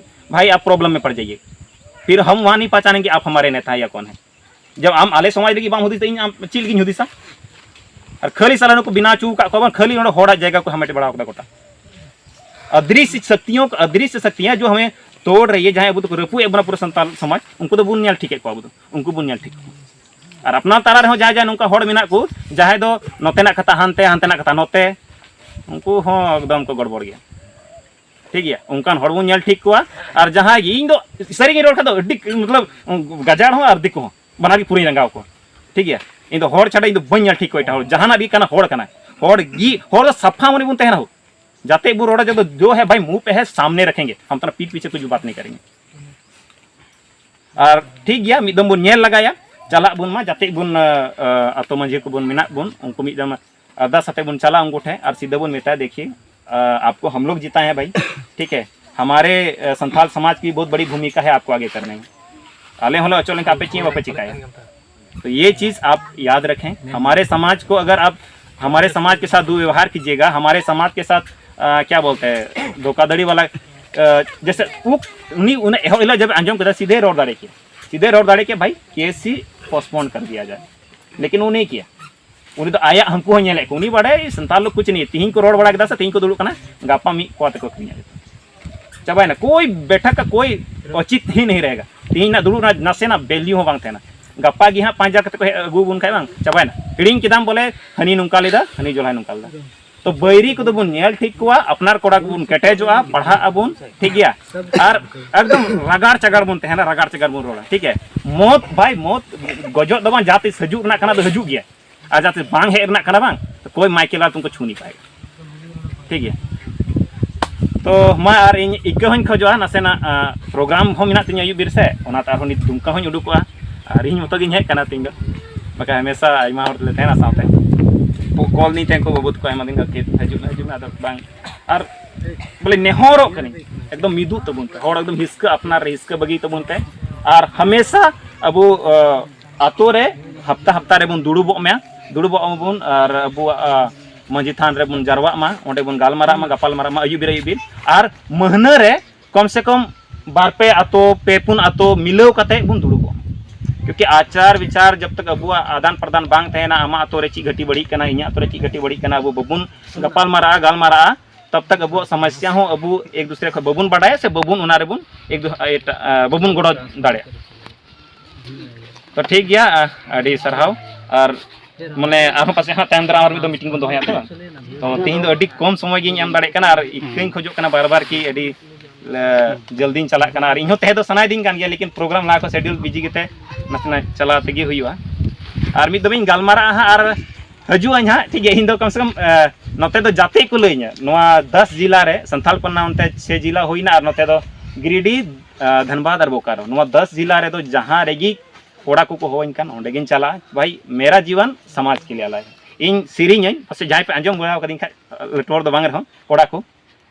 ᱵᱷᱟᱭ ᱟᱯ ᱯᱨᱚᱵᱞᱮᱢ ᱢᱮ ᱯᱟᱲ ᱡᱟᱭᱮ, ᱯᱷᱤᱨ ᱦᱟᱢ ᱣᱟᱦᱟᱸ ᱱᱤ ᱯᱟᱦᱪᱟᱱᱮᱝᱜᱮ ᱟᱯ ᱦᱟᱢᱟᱨᱮ ᱱᱮᱛᱟ ᱦᱮ ᱭᱟ ᱠᱚᱱ ᱦᱮ᱾ ᱡᱟᱵ ᱟᱢ ᱟᱞᱮ ᱥᱚᱢᱟᱡᱽ ᱞᱟᱹᱜᱤᱫ ᱵᱟᱢ ᱦᱩᱫᱤᱥ ᱤᱧ ᱟᱢ ᱪᱮᱫ ᱞᱟᱹᱜᱤᱫ ᱤᱧ ᱦᱩᱫᱤᱥᱟ? ᱟᱨ ᱠᱷᱟᱹᱞᱤ ᱥᱟᱞᱟ ᱱᱩᱠᱩ ᱵᱮᱱᱟᱣ ᱦᱚᱪᱚ ᱟᱠᱟᱫ ᱠᱚᱣᱟ ᱵᱟᱝ, ᱠᱷᱟᱹᱞᱤ ᱱᱚᱰᱮ ᱦᱚᱲᱟᱜ ᱡᱟᱭᱜᱟ ᱠᱚ ᱦᱟᱢᱮᱴ ᱵᱟᱲᱟ ᱟᱠᱟᱫᱟ ᱜᱚᱴᱟ᱾ ᱟᱫᱨᱤᱥ ᱥᱚᱠᱛᱤᱭᱚ ᱠᱚ, ᱟᱫᱨᱤᱥ ᱥᱚᱠᱛᱤᱭᱟᱸ ᱡᱚ ᱦᱟᱢᱮ ᱛᱳᱲ ᱨᱮ ᱡᱟᱦᱟᱸᱭ ᱟᱵᱚ ᱫᱚᱠᱚ ᱨᱟᱹᱯᱩᱫ ᱮᱫ ᱵᱚᱱᱟ ᱯᱩᱨᱟᱹ ᱥᱟᱱᱛᱟᱞ ᱥᱚᱢᱟᱡᱽ, ᱩᱱᱠᱩ ᱫᱚᱵᱚᱱ ᱧᱮᱞ ᱴᱷᱤᱠ ᱮᱫ ᱠᱚᱣᱟ ᱟᱵᱚ ᱫᱚ, ᱩᱱᱠᱩ ᱵᱚᱱ ᱧᱮᱞ ᱴᱷᱤᱠ ᱠᱚᱣᱟ᱾ ᱟᱨ ᱟᱯᱱᱟᱨ ᱛᱟᱞᱟ ᱨᱮᱦᱚᱸ ᱡᱟᱦᱟᱸᱭ ᱡᱟᱦᱟᱸᱭ ᱱᱚᱝᱠᱟ ᱦᱚᱲ ᱢᱮᱱᱟᱜ ᱠᱚ, ᱡᱟᱦᱟᱸᱭ ᱫᱚ ᱱᱚᱛᱮᱱᱟᱜ ᱠᱟᱛᱷᱟ ᱦᱟᱱᱛᱮ, ᱦᱟᱱᱛᱮᱱᱟᱜ ᱠᱟᱛᱷᱟ ᱱᱚᱛᱮ, ᱩᱱᱠᱩ ᱦᱚᱸ ᱮᱠᱫᱚᱢ ᱠᱚ ᱜᱚᱲᱵᱚᱲ ᱜᱮᱭᱟ᱾ ᱴᱷᱤᱠ ᱜᱮᱭᱟ, ᱚᱱᱠᱟᱱ ᱦᱚᱲ ᱵᱚᱱ ᱧᱮᱞ ᱴᱷᱤᱠ ᱠᱚᱣᱟ᱾ ᱟᱨ ᱡᱟᱦᱟᱸᱭ ᱜᱮ, ᱤᱧ ᱫᱚ ᱥᱟᱹᱨᱤ ᱜᱮᱧ ᱨᱚᱲ ᱠᱷᱟᱱ ᱫᱚ ᱟᱹᱰᱤ, ᱢᱚᱛᱞᱚᱵ, ᱜᱟᱡᱟᱲ ᱦᱚᱸ ᱟᱨ ᱫᱤᱠᱩ ᱦᱚᱸ, ᱵᱟᱱᱟᱨ ᱜᱮ ᱯᱩᱨᱟᱹᱧ ᱨᱟᱸᱜᱟᱣ ᱠᱚᱣᱟ᱾ ᱴᱷᱤᱠ ᱜᱮᱭᱟ, ᱤᱧ ᱫᱚ ᱦᱚᱲ ᱪᱷᱟᱰᱟ ᱤᱧ ᱫᱚ ᱵᱟᱹᱧ ᱧᱮᱞ ᱴᱷᱤᱠ ᱠᱚᱣᱟ ᱮᱴᱟᱜ ᱦᱚᱲ, ᱡᱟᱦᱟᱱᱟᱜ ᱜᱮ ᱠᱟᱱᱟ ᱦᱚᱲ ᱠᱟᱱᱟᱭ, ᱦᱚᱲ ᱜᱮ, ᱦᱚᱲ ᱫᱚ ᱥᱟᱯᱷᱟ ᱢᱚᱱᱮ ᱵᱚᱱ ᱛᱟᱦᱮᱱᱟ ᱦᱳ᱾ ᱡᱟᱛᱮ ᱵᱚᱱ ᱨᱚᱲᱟ ᱡᱟᱛᱮ ᱡᱳ ᱦᱮ ᱵᱷᱟᱭ ᱢᱩᱸᱦ ᱯᱮ ᱦᱮ ᱥᱟᱢᱱᱮ ᱨᱟᱠᱷᱮᱝᱜᱮ, ᱦᱟᱢ ᱛᱟᱨᱟ ᱯᱤᱴ ᱯᱤᱪᱷᱮ ᱠᱩᱪ ᱵᱟᱛ ᱱᱟᱦᱤ ᱠᱟᱨᱮᱝᱜᱮ᱾ ᱟᱨ ᱴᱷᱤᱠ ᱜᱮᱭᱟ, ᱢᱤᱫ ᱫᱚᱢ ᱵᱚᱱ ᱧᱮᱞ ᱞᱟᱜᱟᱭᱟ, ᱪᱟᱞᱟᱜ ᱵᱚᱱ ᱢᱟ, ᱡᱟᱛᱮ ᱵᱚᱱ, ᱟ, ᱟ, ᱟᱛᱳ ᱢᱟᱹᱡᱷᱤ ᱠᱚᱵᱚᱱ ᱢᱮᱱᱟᱜ ᱵᱚᱱ, ᱩᱱᱠᱩ ᱢᱤᱫ ᱫᱚᱢ ᱟᱨᱫᱟᱥ ᱟᱛᱮ ᱵᱚᱱ ᱪᱟᱞᱟᱜᱼᱟ ᱩᱱᱠᱩ ᱴᱷᱮᱱ ᱟᱨ ᱥᱤᱫᱷᱟᱹ ᱵᱚᱱ ᱢᱮᱛᱟᱭᱟ, "ᱫᱮᱠᱷᱤ, ᱟ, ᱟᱯᱠᱳ ᱦᱟᱢ ᱞᱳᱜ ᱡᱤᱛᱟᱭᱮ ᱦᱮᱸ ᱵᱷᱟᱭ, ᱴᱷᱤᱠ ᱦᱮ, ᱦᱟᱢᱟᱨᱮ, ᱟ, ᱥᱟᱱᱛᱟᱞ ᱥᱚᱢᱟᱡᱽ ᱠᱤ ᱵᱚᱦᱩᱛ ᱵᱟᱲᱤ ᱵᱷᱩᱢᱤᱠᱟ ᱦᱮ ᱟᱯᱠᱳ ᱟᱜᱮ ᱠᱟᱨᱱᱮ ᱢᱮ᱾ ᱟᱞᱮ ᱦᱚᱸᱞᱮ ᱚᱪᱚᱜ ᱞᱮᱱᱠᱷᱟᱱ ᱟᱯᱮ ᱪᱮᱫ ᱦᱚᱸ ᱵᱟᱯᱮ ᱪᱤᱠᱟᱹᱭᱟ?" तो ये चीज़ आप याद रखें, हमारे समाज को अगर आप हमारे समाज के साथ दुर्व्यवहार कीजिएगा, हमारे समाज के साथ ᱠᱮᱭᱟ ᱵᱚᱞᱛᱮ ᱫᱷᱳᱠᱟᱫᱷᱟᱲᱤ ᱵᱟᱞᱟ, ᱡᱮᱥᱮ ᱩᱱᱤ ᱚᱱᱟ ᱮᱦᱚᱵ ᱦᱤᱞᱳᱜ ᱡᱟᱵᱮ ᱟᱸᱡᱚᱢ ᱠᱮᱫᱟ, ᱥᱤᱫᱷᱮ ᱨᱚᱲ ᱫᱟᱲᱮ ᱠᱮᱭᱟ, ᱥᱤᱫᱷᱮ ᱨᱚᱲ ᱫᱟᱲᱮ ᱠᱮᱭᱟ, ᱵᱷᱟᱭ ᱠᱮᱥ ᱦᱤ ᱯᱳᱥᱴᱯᱳᱱ ᱠᱟᱨ ᱫᱤᱭᱟ ᱡᱟᱭ, ᱞᱮᱠᱤᱱ ᱩᱱᱤ ᱠᱮᱭᱟ, ᱩᱱᱤ ᱫᱚ ᱟᱭᱟᱜ ᱦᱟᱹᱱᱠᱩ ᱦᱚᱸ ᱧᱮᱞᱮᱫ ᱠᱚ, ᱩᱱᱤ ᱵᱟᱲᱟᱭ ᱥᱟᱱᱛᱟᱲ ᱞᱳᱜ ᱠᱩᱪ ᱱᱤᱭᱮ, ᱛᱤᱦᱤᱧ ᱠᱚ ᱨᱚᱲ ᱵᱟᱲᱟ ᱠᱮᱫᱟ ᱥᱮ ᱛᱤᱦᱤᱧ ᱠᱚ ᱫᱩᱲᱩᱵ ᱠᱟᱱᱟ, ᱜᱟᱯᱟ ᱢᱤᱫ ᱠᱚᱣᱟ ᱛᱮᱠᱚ ᱟᱹᱠᱷᱨᱤᱧᱟ, ᱪᱟᱵᱟᱭᱮᱱᱟ, ᱠᱳᱭ ᱵᱮᱴᱷᱟ ᱠᱟ ᱠᱳᱭ ᱚᱪᱤᱛ ᱦᱤ ᱱᱤ ᱨᱮᱜᱟ, ᱛᱤᱦᱤᱧ ᱱᱟᱜ ᱫᱩᱲᱩᱵ ᱱᱟᱥᱮᱱᱟᱜ ᱵᱷᱮᱞᱭᱩ ᱦᱚᱸ ᱵᱟᱝ ᱛᱟᱦᱮᱱᱟ, ᱜᱟᱯᱟ ᱜᱮ ᱦᱟᱸᱜ ᱯᱟᱸᱪ ᱦᱟᱡᱟᱨ ᱠᱟᱛᱮ ᱠᱚ ᱟᱹᱜᱩ ᱵᱚᱱ ᱠᱷᱟᱡ ᱵᱟᱝ ᱪᱟᱵᱟᱭᱮᱱᱟ, ᱦᱤᱲᱤᱧ ᱠᱮᱫᱟᱢ ᱵᱚᱞᱮ ᱦᱟᱹᱱᱤ ᱱᱚᱝᱠᱟ ᱞᱮᱫᱟ, ᱦᱟᱹᱱᱤ ᱡᱚᱞᱦᱟᱭ ᱱᱚᱝᱠᱟ ᱞᱮᱫᱟ᱾ ᱛᱚ ᱵᱟᱹᱭᱨᱤ ᱠᱚᱫᱚ ᱵᱚᱱ ᱧᱮᱞ ᱴᱷᱤᱠ ᱠᱚᱣᱟ, ᱟᱯᱱᱟᱨ ᱠᱚᱲᱟ ᱠᱚᱵᱚᱱ ᱠᱮᱴᱮᱡᱚᱜᱼᱟ, ᱯᱟᱲᱦᱟᱜ ᱟᱵᱚᱱ, ᱴᱷᱤᱠ ᱜᱮᱭᱟ? ᱟᱨ ᱮᱠᱫᱚᱢ ᱨᱟᱜᱟᱲ ᱪᱟᱜᱟᱲ ᱵᱚᱱ ᱛᱟᱦᱮᱱᱟ, ᱨᱟᱜᱟᱲ ᱪᱟᱜᱟᱲ ᱵᱚᱱ ᱨᱚᱲᱟ, ᱴᱷᱤᱠ ᱜᱮᱭᱟ? ᱢᱚᱛ ᱵᱷᱟᱭ ᱢᱚᱛ, ᱜᱚᱡᱚᱜ ᱫᱚ ᱵᱟᱝ, ᱡᱟᱦᱟᱸ ᱛᱤᱥ ᱦᱤᱡᱩᱜ ᱨᱮᱱᱟᱜ ᱠᱟᱱᱟ ᱫᱚ ᱦᱤᱡᱩᱜ ᱜᱮᱭᱟ, ᱟᱨ ᱡᱟᱦᱟᱸ ᱛᱤᱥ ᱵᱟᱝ ᱦᱮᱡ ᱨᱮᱱᱟᱜ ᱠᱟᱱᱟ ᱵᱟᱝ, ᱛᱚ ᱠᱳᱭ ᱢᱟᱭᱠᱮᱞ ᱟᱨ ᱛᱩᱢᱠᱚ ᱪᱷᱩ ᱱᱤ ᱯᱟᱭᱮᱜᱟ, ᱴᱷᱤᱠ ᱜᱮᱭᱟ? ᱛᱚ ᱢᱟ ᱟᱨ ᱤᱧ ᱤᱠᱟᱹ ᱦᱚᱸᱧ ᱠᱷᱚᱡᱚᱜᱼᱟ, ᱱᱟᱥᱮᱱᱟᱜ ᱯᱨᱳᱜᱨᱟᱢ ᱦᱚᱸ ᱢᱮᱱᱟᱜ ᱛᱤᱧᱟᱹ ᱟᱹᱭᱩᱵ ᱵᱮᱨ ᱥᱮᱫ, ᱚᱱᱟᱛᱮ ᱟᱨᱦᱚᱸ ᱱᱤᱛ ᱫᱩᱢᱠᱟ ᱦᱚᱸᱧ ᱩᱰᱩᱠᱚᱜᱼᱟ, ᱟᱨ ᱤᱧ ᱢᱚᱛᱚ ᱜᱤᱧ ᱦᱮᱡ ᱠᱟᱱᱟ ᱛᱮᱦᱮᱧ ᱫᱚ, ᱵᱟᱠᱷᱟᱡ ᱦᱟᱢᱮᱥᱟ ᱟᱭᱢᱟ ᱦᱚᱲ ᱞᱮ ᱛᱟᱦᱮᱱᱟ ᱥᱟᱶᱛᱮ, ᱠᱚᱞ ᱫᱤᱧ ᱛᱟᱦᱮᱸ ᱠᱚ ᱵᱟᱹᱵᱩ ᱛᱟᱠᱚ ᱟᱭᱢᱟ ᱫᱤᱱ ᱠᱷᱚᱱ, "ᱦᱤᱡᱩᱜ ᱢᱮ, ᱦᱤᱡᱩᱜ ᱢᱮ", ᱟᱫᱚ ᱵᱟᱝ, ᱟᱨ ᱵᱚᱞᱮ ᱱᱮᱦᱚᱨᱚᱜ ᱠᱟᱹᱱᱟᱹᱧ, ᱮᱠᱫᱚᱢ ᱢᱤᱫᱩᱜ ᱛᱟᱵᱚᱱ ᱯᱮ ᱦᱚᱲ, ᱮᱠᱫᱚᱢ ᱦᱤᱥᱠᱟᱹ ᱟᱯᱱᱟᱨ ᱨᱮ ᱦᱤᱥᱠᱟᱹ ᱵᱟᱹᱜᱤ ᱛᱟᱵᱚᱱ ᱯᱮ, ᱟᱨ ᱦᱟᱢᱮᱥᱟ ᱟᱵᱚ ᱟᱛᱳ ᱨᱮ ᱦᱟᱯᱛᱟ ᱦᱟᱯᱛᱟ ᱨᱮᱵᱚᱱ ᱫᱩᱲᱩᱵᱚᱜ ᱢᱟ, ᱫᱩᱲᱩᱵᱚᱜ ᱢᱟᱵᱚᱱ ᱟᱨ ᱟᱵᱚᱣᱟᱜ ᱢᱟᱹᱡᱷᱤ ᱛᱷᱟᱱ ᱨᱮᱵᱚᱱ ᱡᱟᱨᱣᱟᱜ ᱢᱟ, ᱚᱸᱰᱮ ᱵᱚᱱ ᱜᱟᱞᱢᱟᱨᱟᱜ ᱢᱟ, ᱜᱟᱯᱟᱞ ᱢᱟᱨᱟᱜ ᱢᱟ ᱟᱹᱭᱩᱵ ᱵᱮᱨ ᱟᱹᱭᱩᱵ ᱵᱮᱨ, ᱟᱨ ᱢᱟᱹᱦᱱᱟᱹ ᱨᱮ ᱠᱚᱢ ᱥᱮ ᱠᱚᱢ ᱵᱟᱨ ᱯᱮ ᱟᱛᱳ, ᱯᱮ ᱯᱩᱱ ᱟᱛᱳ ᱢᱤᱞᱟᱹᱣ ᱠᱟᱛᱮ ᱵᱚᱱ ᱫᱩᱲᱩᱵᱚᱜ ᱢᱟ᱾ ᱠᱤᱭᱩᱠᱤ ᱟᱪᱟᱨ ᱵᱤᱪᱟᱨ ᱡᱟᱵ ᱛᱟᱠ ᱟᱵᱚᱣᱟᱜ ᱟᱫᱟᱱ ᱯᱨᱚᱫᱟᱱ ᱵᱟᱝ ᱛᱟᱦᱮᱱᱟ, ᱟᱢᱟᱜ ᱟᱛᱳ ᱨᱮ ᱪᱮᱫ ᱜᱷᱟᱹᱴᱤ ᱵᱟᱹᱲᱤᱡ ᱠᱟᱱᱟ, ᱤᱧᱟᱹᱜ ᱟᱛᱳ ᱨᱮ ᱪᱮᱫ ᱜᱷᱟᱹᱴᱤ ᱵᱟᱹᱲᱤᱡ ᱠᱟᱱᱟ, ᱟᱵᱚ ᱵᱟᱵᱚᱱ ᱜᱟᱯᱟᱞ ᱢᱟᱨᱟᱜᱼᱟ, ᱜᱟᱞᱢᱟᱨᱟᱜᱼᱟ, ᱛᱟᱵ ᱛᱟᱠ ᱟᱵᱚᱣᱟᱜ ᱥᱚᱢᱚᱥᱥᱟ ᱦᱚᱸ ᱟᱵᱚ ᱮᱠ ᱫᱩᱥᱨᱮ ᱠᱷᱚᱱ ᱵᱟᱵᱚᱱ ᱵᱟᱰᱟᱭᱟ ᱥᱮ ᱵᱟᱵᱚᱱ ᱚᱱᱟ ᱨᱮᱵᱚᱱ ᱮᱠ ᱫᱩ-, ᱮᱴᱟᱜ, ᱟ, ᱵᱟᱵᱚᱱ ᱜᱚᱲᱚ ᱫᱟᱲᱮᱭᱟᱜᱼᱟ᱾ ᱛᱚ ᱴᱷᱤᱠ ᱜᱮᱭᱟ, ᱟ, ᱟᱹᱰᱤ ᱥᱟᱨᱦᱟᱣ᱾ ᱟᱨ ᱢᱟᱱᱮ ᱟᱨᱦᱚᱸ ᱯᱟᱥᱮᱡ ᱦᱟᱸᱜ ᱛᱟᱭᱚᱢ ᱫᱟᱨᱟᱢ ᱟᱨ ᱢᱤᱫ ᱫᱚᱢ ᱢᱤᱴᱤᱝ ᱵᱚᱱ ᱫᱚᱦᱚᱭᱟ, ᱛᱚ ᱵᱟᱝ? ᱛᱚ ᱛᱤᱦᱤᱧ ᱫᱚ ᱟᱹᱰᱤ ᱠᱚᱢ ᱥᱚᱢᱚᱭ ᱜᱤᱧ ᱮᱢ ᱫᱟᱲᱮᱭᱟᱜ ᱠᱟᱱᱟ ᱟᱨ ᱤᱠᱟᱹᱧ ᱠᱷᱚᱡᱚᱜ ᱠᱟᱱᱟ ᱵᱟᱨ ᱵᱟᱨ ᱠᱤ ᱟᱹᱰᱤ ᱞᱮ, ᱡᱚᱞᱫᱤᱧ ᱪᱟᱞᱟᱜ ᱠᱟᱱᱟ ᱟᱨ ᱤᱧᱦᱚᱸ ᱛᱟᱦᱮᱸ ᱫᱚ ᱥᱟᱱᱟᱭᱮᱫᱤᱧ ᱠᱟᱱ ᱜᱮᱭᱟ, ᱞᱮᱠᱤᱱ ᱯᱨᱳᱜᱨᱟᱢ ᱞᱟᱦᱟ ᱠᱷᱚᱱ ᱥᱮᱰᱤᱭᱩᱞ ᱵᱤᱡᱤ ᱜᱮᱛᱮ ᱱᱟᱥᱮᱱᱟᱜ ᱪᱟᱞᱟᱣ ᱛᱮᱜᱮ ᱦᱩᱭᱩᱜᱼᱟ᱾ ᱟᱨ ᱢᱤᱫ ᱫᱚᱢᱤᱧ ᱜᱟᱞᱢᱟᱨᱟᱜᱼᱟ ᱦᱟᱸᱜ ᱟᱨ ᱦᱤᱡᱩᱜ ᱟᱹᱧ ᱦᱟᱸᱜ, ᱴᱷᱤᱠ ᱜᱮᱭᱟ? ᱤᱧ ᱫᱚ ᱠᱚᱢ ᱥᱮ ᱠᱚᱢ, ᱮ, ᱱᱚᱛᱮ ᱫᱚ ᱡᱟᱛᱮ ᱠᱚ ᱞᱟᱹᱭᱟᱹᱧᱟ, ᱱᱚᱣᱟ ᱫᱟᱥ ᱡᱤᱞᱟ ᱨᱮ, ᱥᱟᱱᱛᱷᱟᱞ ᱯᱟᱨᱜᱟᱱᱟ ᱚᱱᱛᱮ ᱪᱷᱮ ᱡᱤᱞᱟ ᱦᱩᱭᱱᱟ ᱟᱨ ᱱᱚᱛᱮ ᱫᱚ ᱜᱤᱨᱤᱰᱤ, ᱮ, ᱫᱷᱟᱱᱵᱟᱫᱽ ᱟᱨ ᱵᱳᱠᱟᱨᱳ, ᱱᱚᱣᱟ ᱫᱟᱥ ᱡᱤᱞᱟ ᱨᱮᱫᱚ ᱡᱟᱦᱟᱸ ᱨᱮᱜᱮ ᱠᱚᱲᱟ ᱠᱚᱠᱚ ᱦᱚᱦᱚᱧ ᱠᱟᱱ ᱚᱸᱰᱮ ᱜᱤᱧ ᱪᱟᱞᱟᱜᱼᱟ᱾ ᱵᱷᱟᱭ, ᱢᱮᱨᱟ ᱡᱤᱵᱚᱱ ᱥᱚᱢᱟᱡᱽ ᱠᱮ ᱞᱤᱭᱮ ᱟᱞᱟᱭ᱾ ᱤᱧ ᱥᱮᱨᱮᱧᱟᱹᱧ, ᱯᱟᱥᱮᱡ ᱡᱟᱦᱟᱸᱭ ᱯᱮ ᱟᱸᱡᱚᱢ ᱵᱟᱲᱟ ᱟᱠᱟᱫᱤᱧ ᱠᱷᱟᱡ, ᱞᱟᱹᱴᱩ ᱦᱚᱲ ᱫᱚ ᱵᱟᱝ ᱨᱮᱦᱚᱸ, ᱠᱚᱲᱟ ᱠᱚ,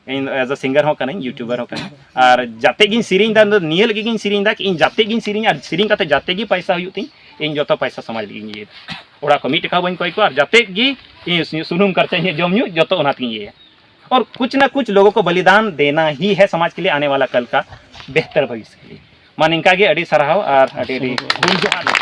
ᱤᱧ ᱫᱚ as a singer ᱦᱚᱸ ᱠᱟᱹᱱᱟᱹᱧ, YouTuber ᱦᱚᱸ ᱠᱟᱹᱱᱟᱹᱧ᱾ ᱟᱨ ᱡᱟᱛᱮ ᱜᱤᱧ ᱥᱮᱨᱮᱧ ᱫᱟ, ᱱᱤᱭᱟᱹ ᱞᱟᱹᱜᱤᱫ ᱜᱤᱧ ᱥᱮᱨᱮᱧ ᱫᱟ, ᱤᱧ ᱡᱟᱛᱮ ᱜᱤᱧ ᱥᱮᱨᱮᱧᱟ ᱟᱨ ᱥᱮᱨᱮᱧ ᱠᱟᱛᱮ ᱡᱟᱛᱮ ᱜᱮ ᱯᱟᱭᱥᱟ ᱦᱩᱭᱩᱜ ᱛᱤᱧ, ᱤᱧ ᱡᱚᱛᱚ ᱯᱟᱭᱥᱟ ᱥᱚᱢᱟᱡᱽ ᱞᱟᱹᱜᱤᱫ ᱤᱧ ᱤᱭᱟᱹᱭ ᱫᱟ᱾ ᱚᱲᱟᱜ ᱠᱷᱚᱱ ᱢᱤᱫ ᱴᱟᱠᱟ ᱦᱚᱸ ᱵᱟᱹᱧ ᱠᱚᱭ ᱠᱚᱣᱟ ᱟᱨ ᱡᱟᱛᱮ ᱜᱮ ᱤᱧ ᱥᱩ-, ᱥᱩᱱᱩᱢ ᱠᱷᱚᱨᱪᱟ, ᱤᱧᱟᱹᱜ ᱡᱚᱢ ᱧᱩ ᱡᱚᱛᱚ ᱚᱱᱟ ᱛᱮᱜᱤᱧ ᱤᱭᱟᱹᱭᱟ᱾ और कुछ ना कुछ लोगों को बलिदान देना ही है समाज के लिए, आने वाला कल का बेहतर भविष्य के लिए। ᱢᱟ ᱱᱤᱝᱠᱟ ᱜᱮ, ᱟᱹᱰᱤ ᱥᱟᱨᱦᱟᱣ ᱟᱨ ᱟᱹᱰᱤ ᱟᱹᱰᱤ ᱜᱩᱱ ᱡᱚᱦᱟᱨ᱾